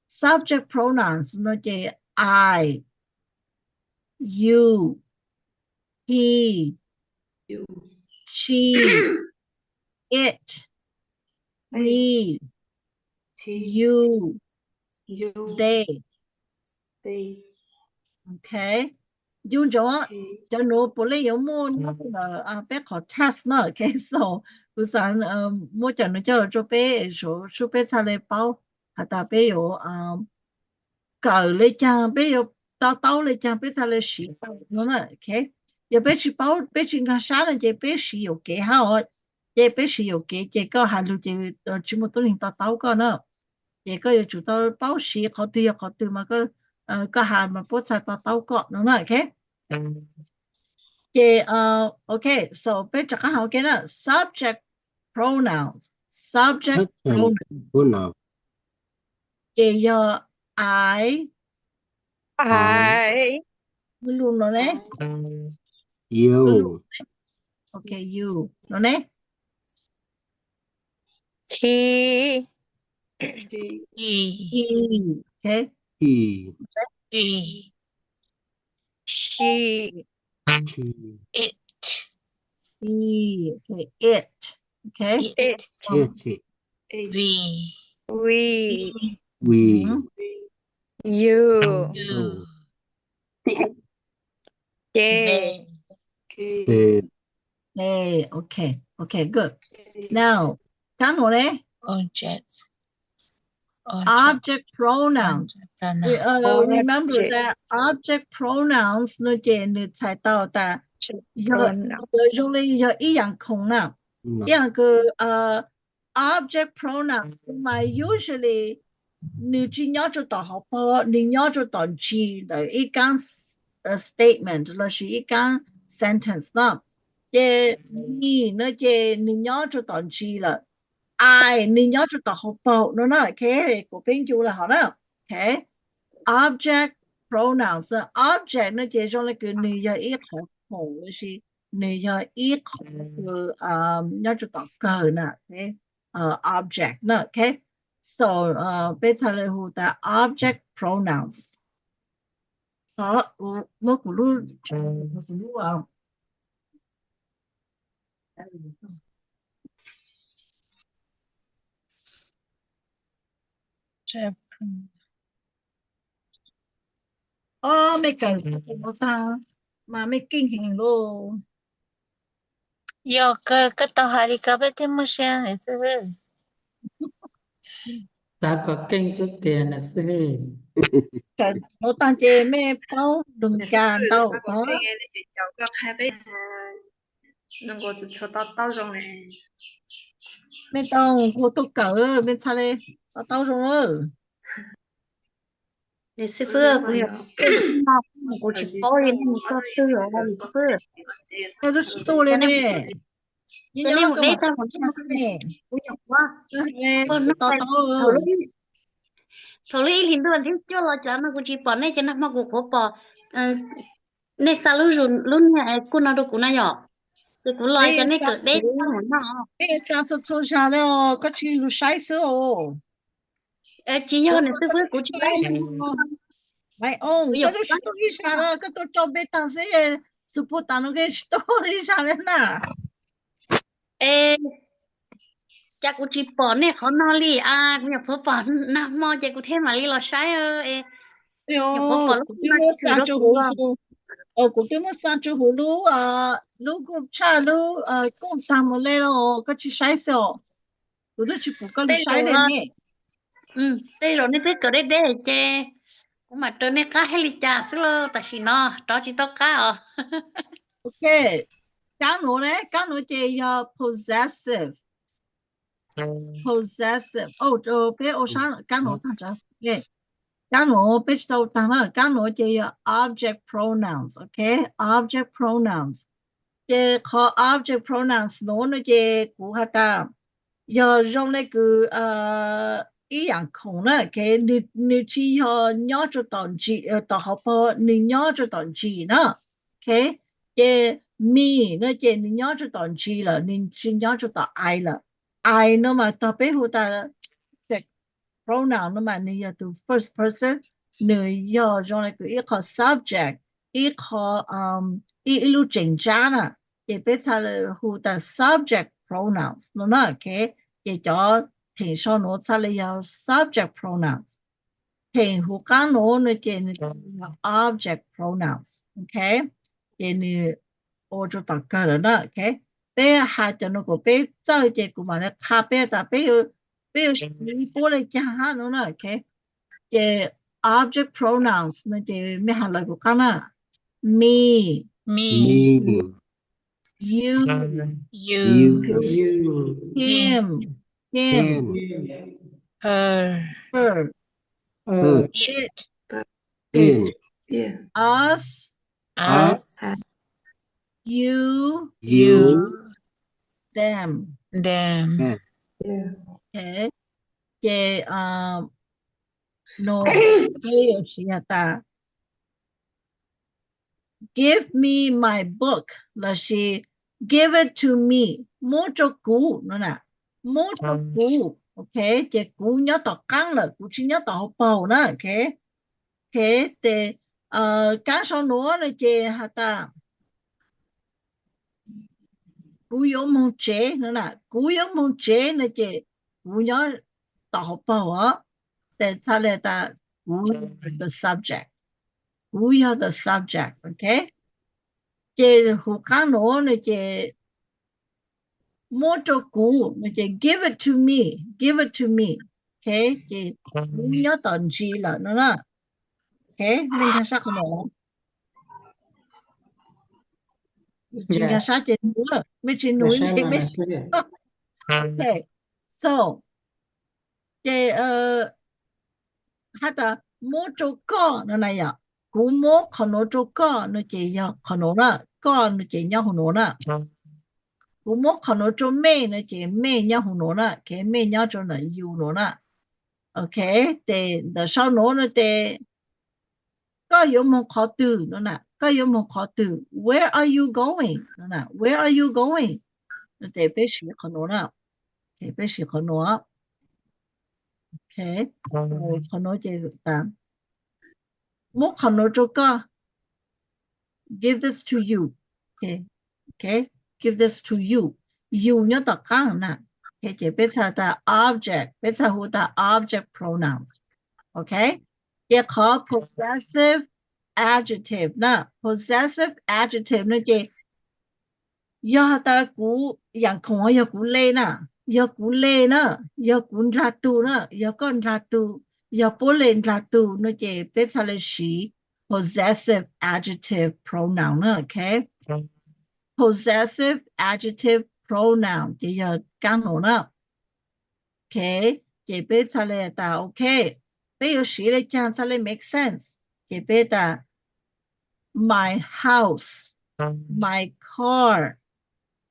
subject pronouns no ces I, you, he, she, it, we, you, they. Ok, ncu ntsoov, cov nuav puav leej yuav muaj nyob ntawm peb qhov test na, ok. So kuv xav muab cov nuav coj los rua peb, sub peb txhaj le paub has tas peb yuav kawm le caag, peb yuav to taub le caag peb txhaj le siv tau no na, ok. Yog peb tsis paub, peb tsis nkaag sab no ces peb siv yuam kev hab os. Ces peb siv yuam kev ces koj has lug ces tsis muaj tuab neeg to taub koj na. Ces koj yuav tsum tau paub siv qhov twg yog qhov twg mas koj has mas puab txhaj to taub koj no na, ok. Ces ok, so peb rov qab has, ok na, subject pronouns, subject pronouns ces yog I, I, lug no ne, you, ok, you no ne, he, he, ok, she, she, it, she, ok, it, ok, it, we, we, you, you, they, they, ok, ok, good. Now kab nuav ne, object pronouns. Remember that object pronouns no ces nwg txhais tau tas yog zoo le yog ib yaam khoom na. Ib yaam kws object pronoun mas usually nwg tsis nyob rua tom hauv paug, nwg nyob rua tom ntsis ntawm ib kaab statement lossis ib kaab sentence no. Ces me no ces nwg nyob rua tom ntsis lawm, I nwg nyob rua tom hauv paug no na, ok. Kuas peb ncu lawm hov na, ok. Object pronouns, object no ces zoo le kws nwg yog ib qhov khoom lossis nwg yog ib qhov kws nyob rua tom kawg na, object na, ok. So peb txhaj le hu tas object pronouns. Muab kuv lub, kuv lub Ob, mej kawm tag mas mej keej heev lauj. Yog koj tau hais li ko peb thiaj muaj siab xwb. Xav kom keej xwb tiag na xwb. Kawm tag ces mej paub lug cas ntau os. Mej tau nqua tuaj kawm mej txhaj le to taub zoo lawm. Xib fwb, kuv yog, kuv tsis paub li, nej mus txog twg lawm xib fwb? Koj twb tsis tuaj li ne. Kuv nej mus deb tag, kuv nyuam qhuav, thaum lub ib hlis ntuj thib cuaj los cov no kuv tsis pom nej, ces nag hmo kuv qhuav pom nej xa lub, lub niag kuj no rau kuv na yom, ces kuv los cov nej kawm deb tag no. Peb xa txhua txhua zag li os, koj tsis lug saib xwb os. Tsis yog, nws twb fwb kuv tsis saib. Koj twb tsis tuaj ib zag, koj tuaj tso peb tag xwb, txug puag tas no koj tsis tuaj ib zag li na. Es cas kuv tsis pom nej qhov no li a, kuv nyuam qhuav pom nag hmo ces kuv thiaj mam li los saib. Kuv twb muab xa rau huv, kuv twb muab xa rau huv lub, lub group chat lub kooj tag mus li los koj tsis saib xwb os. Kuv twb tsis pum koj lug saib li ne. Tej zaum nej twb kawm deb deb ces kuv mam raws nej qab hais li cas xwb lauj, tam sim no rov tsis tau qab os. Ok, kab nuav ne, kab nuav ces yog possessive. Possessive. Peb ua sab kab nuav tag, kab nuav peb tsis tau tag na, kab nuav ces yog object pronouns, ok, object pronouns. Ces qhov object pronouns nuav no ces kuv has tas yog zoo le kws ib yaam khoom na, ok, nws tsis yog nyob rau tom ntsis, tom hauv paug, nws nyob rau tom ntsis na, ok. Ces me no ces nws nyob rau tom ntsis lawm, nws tsis nyob rau tom I lawm. I no mas tog peb hu tas subject, pronoun no mas nws yog tus first person, nws yog zoo le kws ib qho subject, ib qho, ib, ib lub tseem tsab na, ces peb txhaj le hu tas subject pronouns no na, ok. Ces cov theem sau nuav txhaj le yog subject pronouns. Theem huv qaab nuav no ces nws yog object pronouns, ok. Ces nws ua rau tom kawg lawm na, ok. Peb has cov nuav kuas peb txawj ces kuv mam li qha peb tas peb yuav siv puab le caag hab no na, ok. Ces object pronouns no ces mej has lawv kuv qaab na. Me, you, him, him, her, it, us, you, them. Ok, ces no peb yuav siv has tas give me my book lossis give it to me, muab rau kuv no na, muab rau kuv, ok. Ces kuv nyob tom qaab lawm, kuv tsis nyob tom hauv paug na, ok. Ok, ces kaab sau nuav no ces has tas kuv yuav moog tsev no na, kuv yuav moog tsev no ces kuv nyob tom hauv paug os, ces txhaj le tas kuv yog the subject, kuv yog the subject, ok. Ces huv qaab nuav no ces muab rau kuv no ces give it to me, give it to me, ok. Ces kuv nyob tom ntsis lawm no na, ok. Mej nkag sab qhov nuav, tsis nkag sab ces nug, mej tsis nug ces mej, ok. So ces has tas muab rau koj no na yom, kuv muab qhov nuav rau koj no ces yog qhov nuav na, koj no ces nyob huv nuav na. Kuv muab qhov nuav rau mej no ces mej nyob huv nuav na, ok, mej nyob rau ntawm you nuav na. Ok, ces ntawm sau nuav no ces koj yuav moog qhov twg no na, koj yuav moog qhov twg, where are you going no na, where are you going no ces peb siv qhov nuav na, peb siv qhov nuav. Ok, qhov nuav ces tas muab qhov nuav rau koj, give this to you, ok, give this to you, you nyob tom qaab na, ces peb txhaj tas object, peb txhaj hu tas object pronouns, ok. Ces qhov possessive adjective na, possessive adjective no ces yog has tas kuv, yaam khoom yog kuv le na, yog kuv le na, yog kuv ndlag tug na, yog koj ndlag tug, yog puab le ndlag tug no ces peb txhaj le siv possessive adjective pronoun na, ok. Possessive adjective pronoun ces yog kaab nuav na, ok. Ces peb txhaj le tas, ok, Peb yuav siv li cas txhaj li make sense? Ces peb tas my house, my car,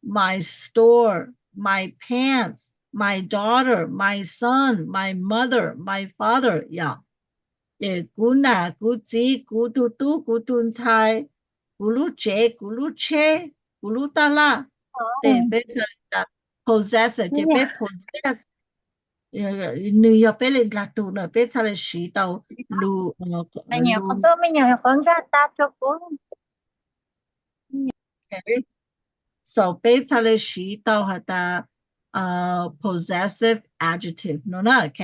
my store, my pants, my daughter, my son, my mother, my father, yog. Ces kuv nam, kuv txiv, kuv tus tub, kuv tus ntxhais, kuv lub tsev, kuv lub tsheb, kuv lub taj laj. Ces peb txhaj li tas possessive, ces peb possess, nws yog peb li nqag tug na, peb txhaj li siv tau lus, lus, so peb txhaj li siv tau has tas possessive adjective no na, ok.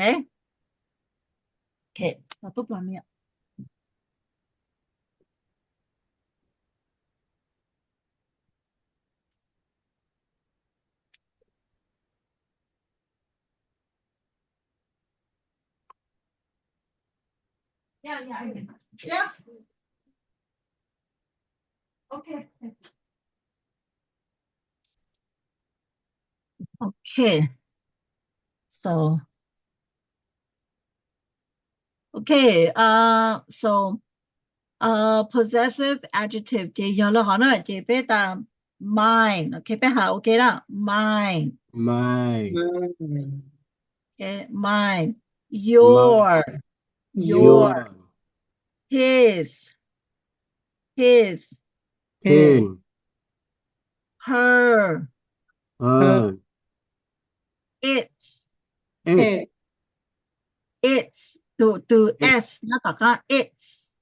Ok, tau tub plas mias. Yeah, yeah, yeah. Yes. Okay. Okay. So, okay, uh, so, uh, possessive adjective ces yog lawm hov na, ces peb tas mine, ok, peb has ok na, mine. Mine. Okay, mine. Your. Your. His. His. His. Her. Her. Its. Its. Its. Tus, tus s nyob tom qab, its.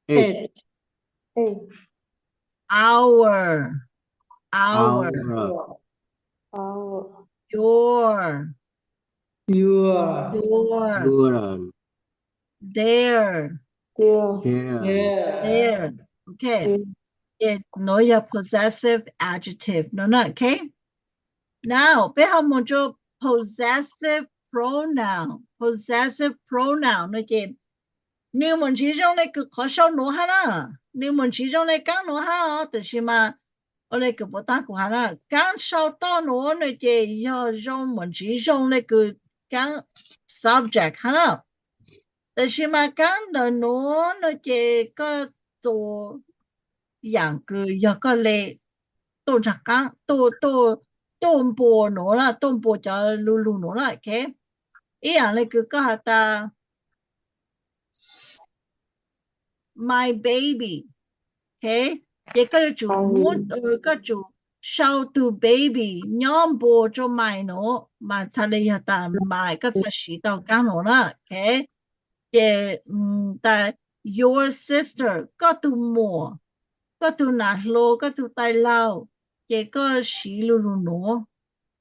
Its. Our. Our. Our. Your. Your. Your. Their. Their. Their. Ok. Ces nuav yog possessive adjective no na, ok. Now peb ho moog rua possessive pronoun. Possessive pronoun no ces nwg moog ntsiv zoo le kws qhov sau nuav hab na. Nwg moog ntsiv zoo le kaab nuav hab os, tab sis mas ua le kws puas taag kuv has na, kaab sau toj nuav no ces yog zoo moog ntsiv zoo le kws kaab subject hab na. Tab sis mas kaab ntawm nuav no ces koj txua yaam kws yog koj le tuaj nraag qaab, tuaj, tuaj, tuaj npua nuav na, tuaj npua cov lu lug nuav na, ok. Ib yaam le kws koj has tas my baby, ok. Ces koj yuav tsum muab, koj tsum sau tug baby nyob npua rua my nuav mas txhaj le yog tas my, koj txhaj siv tau kaab nuav na, ok. Ces tas your sister, koj tug muam, koj tug nam hluas, koj tug tais laug, ces koj siv lu lug nuav,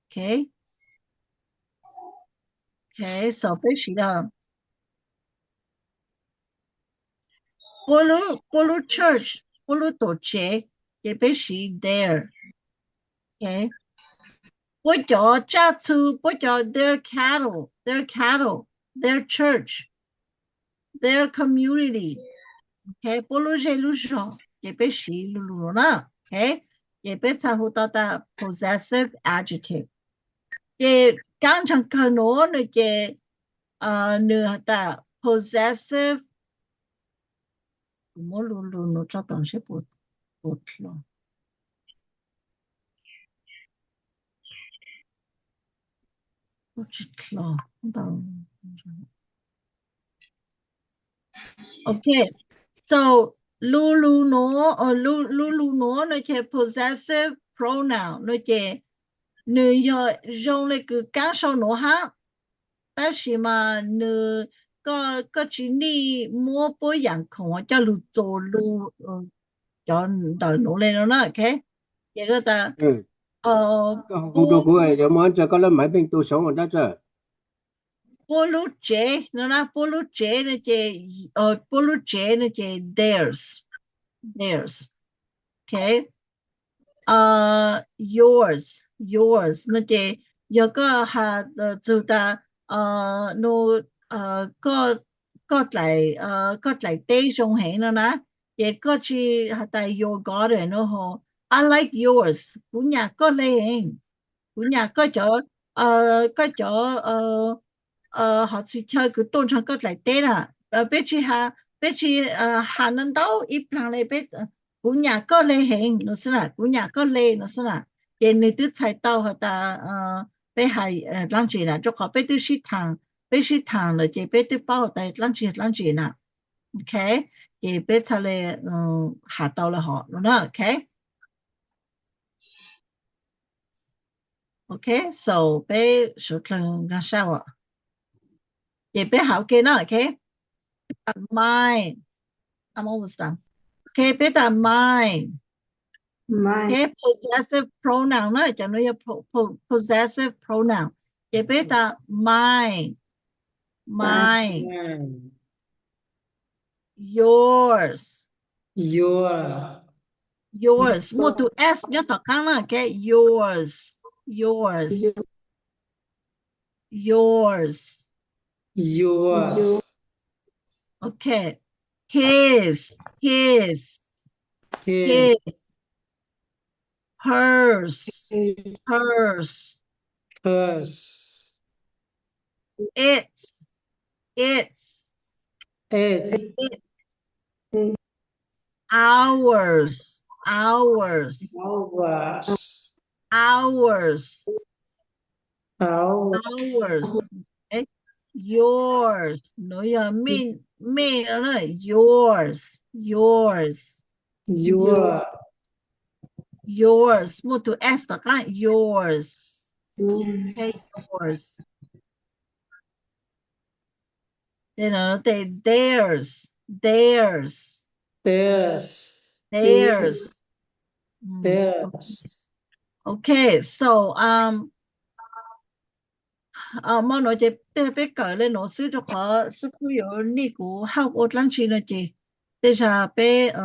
ok. Ok, so peb siv puab lub, puab lub church, puab lub tuam tsev, ces peb siv their. Ok, puab cov tsaj txhu, puab cov their cattle, their cattle, their church, their community. Ok, puab lub zej lub zog, ces peb siv lu lug nuav na. Ok, ces peb txhaj hu tau tas possessive adjective. Ces kaab ntsaag kawg nuav no ces nwg has tas possessive, kuv muab lu lug nuav tso tom seb puas, puas dlhau. Ok, so lu lug nuav, lu lug nuav no ces possessive pronoun no ces nwg yog zoo le kws kaab sau nuav hab, tab sis mas nwg, koj, koj tsi nij muab puab yaam khoom coj lug txua lu, cov ntawm nuav le no na, ok. Ces koj tas, koj hu rua kuv, yog muaj dlaab tsi koj lub maiv peej tu saud dlaab tsi. Puab lub tsev no na, puab lub tsev no ces, puab lub tsev no ces theirs, theirs. Ok, yours, yours no ces yog koj has txug tas, no, koj, koj dlaim teb zoo heev no na, ces koj tsi has tas your garden no ho, I like yours, kuv nyam koj le heev, kuv nyam koj cov, koj cov hov txhia chaw kuv tuaj nrog koj dlaim teb na. Peb tsis has, peb tsis has ntau ntau ib plag le peb, kuv nyam koj le heev no xwb na, kuv nyam koj le no xwb na. Ces nws twb txhais tau has tas peb hais dlaab tsi na, rua qhov peb twb sib thaam, peb sib thaam lawm ces peb twb paub has tas dlaab tsi dlaab tsi na. Ok, ces peb txhaj le has tau lawm hov no na. Ok, ok, so peb suav dlawg nkaag sab as. Ces peb has ok na, ok. Mine. I'm almost done. Ok, peb tas mine. Ok, possessive pronoun na, cov nuav yog po- po- possessive pronoun. Ces peb tas mine, mine, yours, yours, muaj tus s nyob tom qaab na, ok, yours, yours, yours, yours. Ok, his, his, his, hers, hers, hers, its, its, its, ours, ours, ours, ours, ours. Yours, nuav yog mej, mej no na, yours, yours, yours, muaj tus s tom qaab, yours, yours. Theirs, theirs, theirs, theirs. Ok, so, um, mo nuav ces tej zag peb kawm le nuav xwb rua qhov xwb kuj yuav nij kuv hauv ua dlaab tsi no ces tej zag peb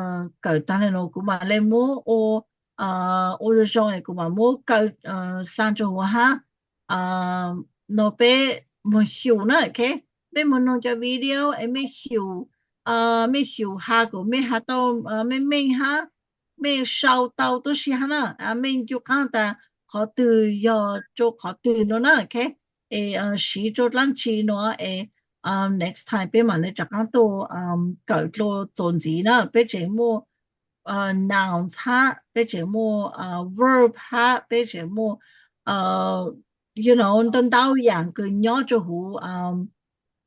kawm taag le nuav kuv mam le muab ua, ua zoo zoo es kuv mam muab kaw xa rua huv hab. No peb moog xyum na, ok, peb moog noog cov video es mej xyum, mej xyum has kuas mej has tau meej meej hab, mej sau tau tuab si hab na, mej ncu qaab tas qhov twg yog rua qhov twg no na, ok. Es siv rua dlaab tsi no es next time peb mam le rov qaab tuaj kawm dlua txuas ntxiv na, peb tseem muaj nouns hab, peb tseem muaj verb hab, peb tseem muaj, you know, ntau ntau yaam kws nyob rua huv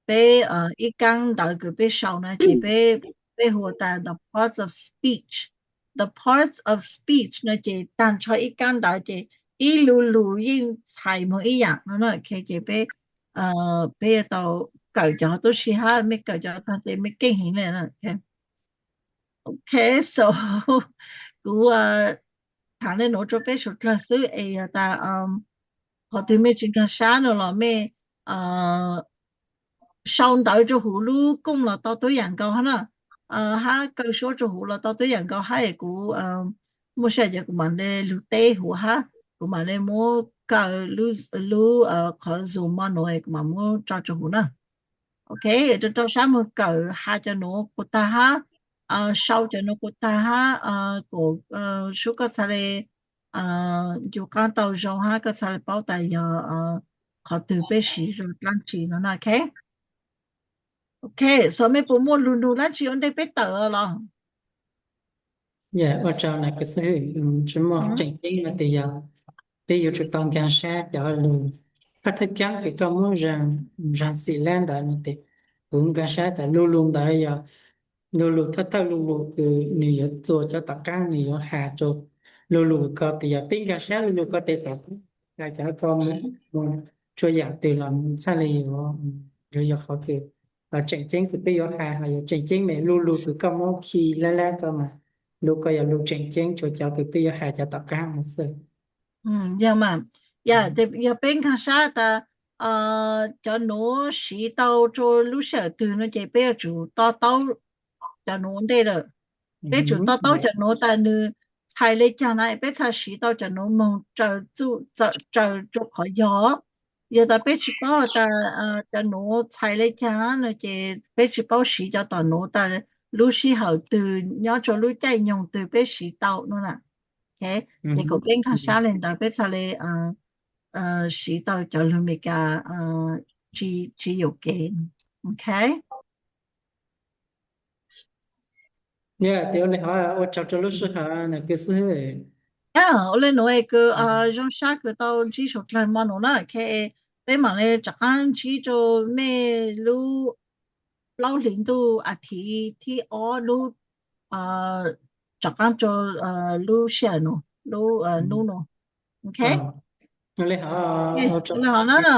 peb ib kaab ntawv kws peb sau na ces peb, peb hu tas the parts of speech. The parts of speech no ces taag nrho ib kaab ntawv ces ib lu lug yeej txhais moog ib yaam no na, ok. Ces peb, peb yuav tau kawm cov tuab si hab, mej kawm cov taag ces mej keej heev le. Ok, so kuv thaam le nuav rua peb suav dlawg xwb es yog tas qhov twg mej tsis nkaag sab no los mej sau ntawv rua huv lub kooj los tau tuab yaam nkaus hab na, hab kaw suab rua huv los tau tuab yaam nkaus hab es kuv muaj sij hawm ces kuv mam le lug teb huv hab kuv mam le muab kaw lub, lub qhov Zoom mo nuav es kuv mam muab tso rua huv na. Ok, rau rau sab moog kawm has cov nuav kuas taag hab, sau cov nuav kuas taag hab, kuas sub koj txhaj le ncu qaab tau zoo hab koj txhaj le paub tas yog qhov twg peb siv zoo dlaab tsi no na, ok. Ok, so mej puas muaj lug nug dlaab tsi ua ntej peb tawm los? Ua tsaug na kws xib hwb, tsi muaj. Tseem ceeb no tes yog peb yuav tsum tau nkaag sab cov lug, thawj thawj kaab kws koj muab zag xim lab ntawd no tes kuv nkaag sab tas lu lug ntawd yog lu lug thawj thawj lu lug kws nws yuav txuas cov tom qaab nws yuav has rua lu lug kws koj tes yog peb nkaag sab lu lug koj tes tom qaab, cov koj muab tsuas yaam twg los txhaj le yuav, yuav yog qhov kws tseem ceeb kws peb yuav has, ho yog tseem ceeb mas lu lug kws koj muab khi lab lab koj mas lug koj yog lug tseem ceeb rua cov kws peb yuav has cov tom qaab no xwb. Yog mas, yog peb nkaag sab tas cov nuav siv tau rua lub sij hawm twg no ces peb yuav tsum to taub cov nuav ua ntej lawm. Peb tsum to taub cov nuav tas nws txhais le caag na peb txhaj siv tau cov nuav moog raws rua qhov yog. Yog tas peb tsis paub tas cov nuav txhais le caag no ces peb tsis paub siv cov tom nuav tas lub sij hawm twg nyob rua lub caij nyoog twg peb siv tau no na. Ces kuas peb nkaag sab le ntawd peb txhaj le siv tau cov lug Meskas tsis, tsis yuam kev. Ok. Ua tsaug rau lub sij hawm na kwv xib hwb. Ua li nuav es kws zoo sab kws tau ntsib suav dlawg mo nuav na. Ok, peb mam li rov qaab ntsib rua mej lub plaub hlis ntuj a thiv thib ob lub, rov qaab rua lub sij hawm nuav, lub nub nuav. Ok, li hov na.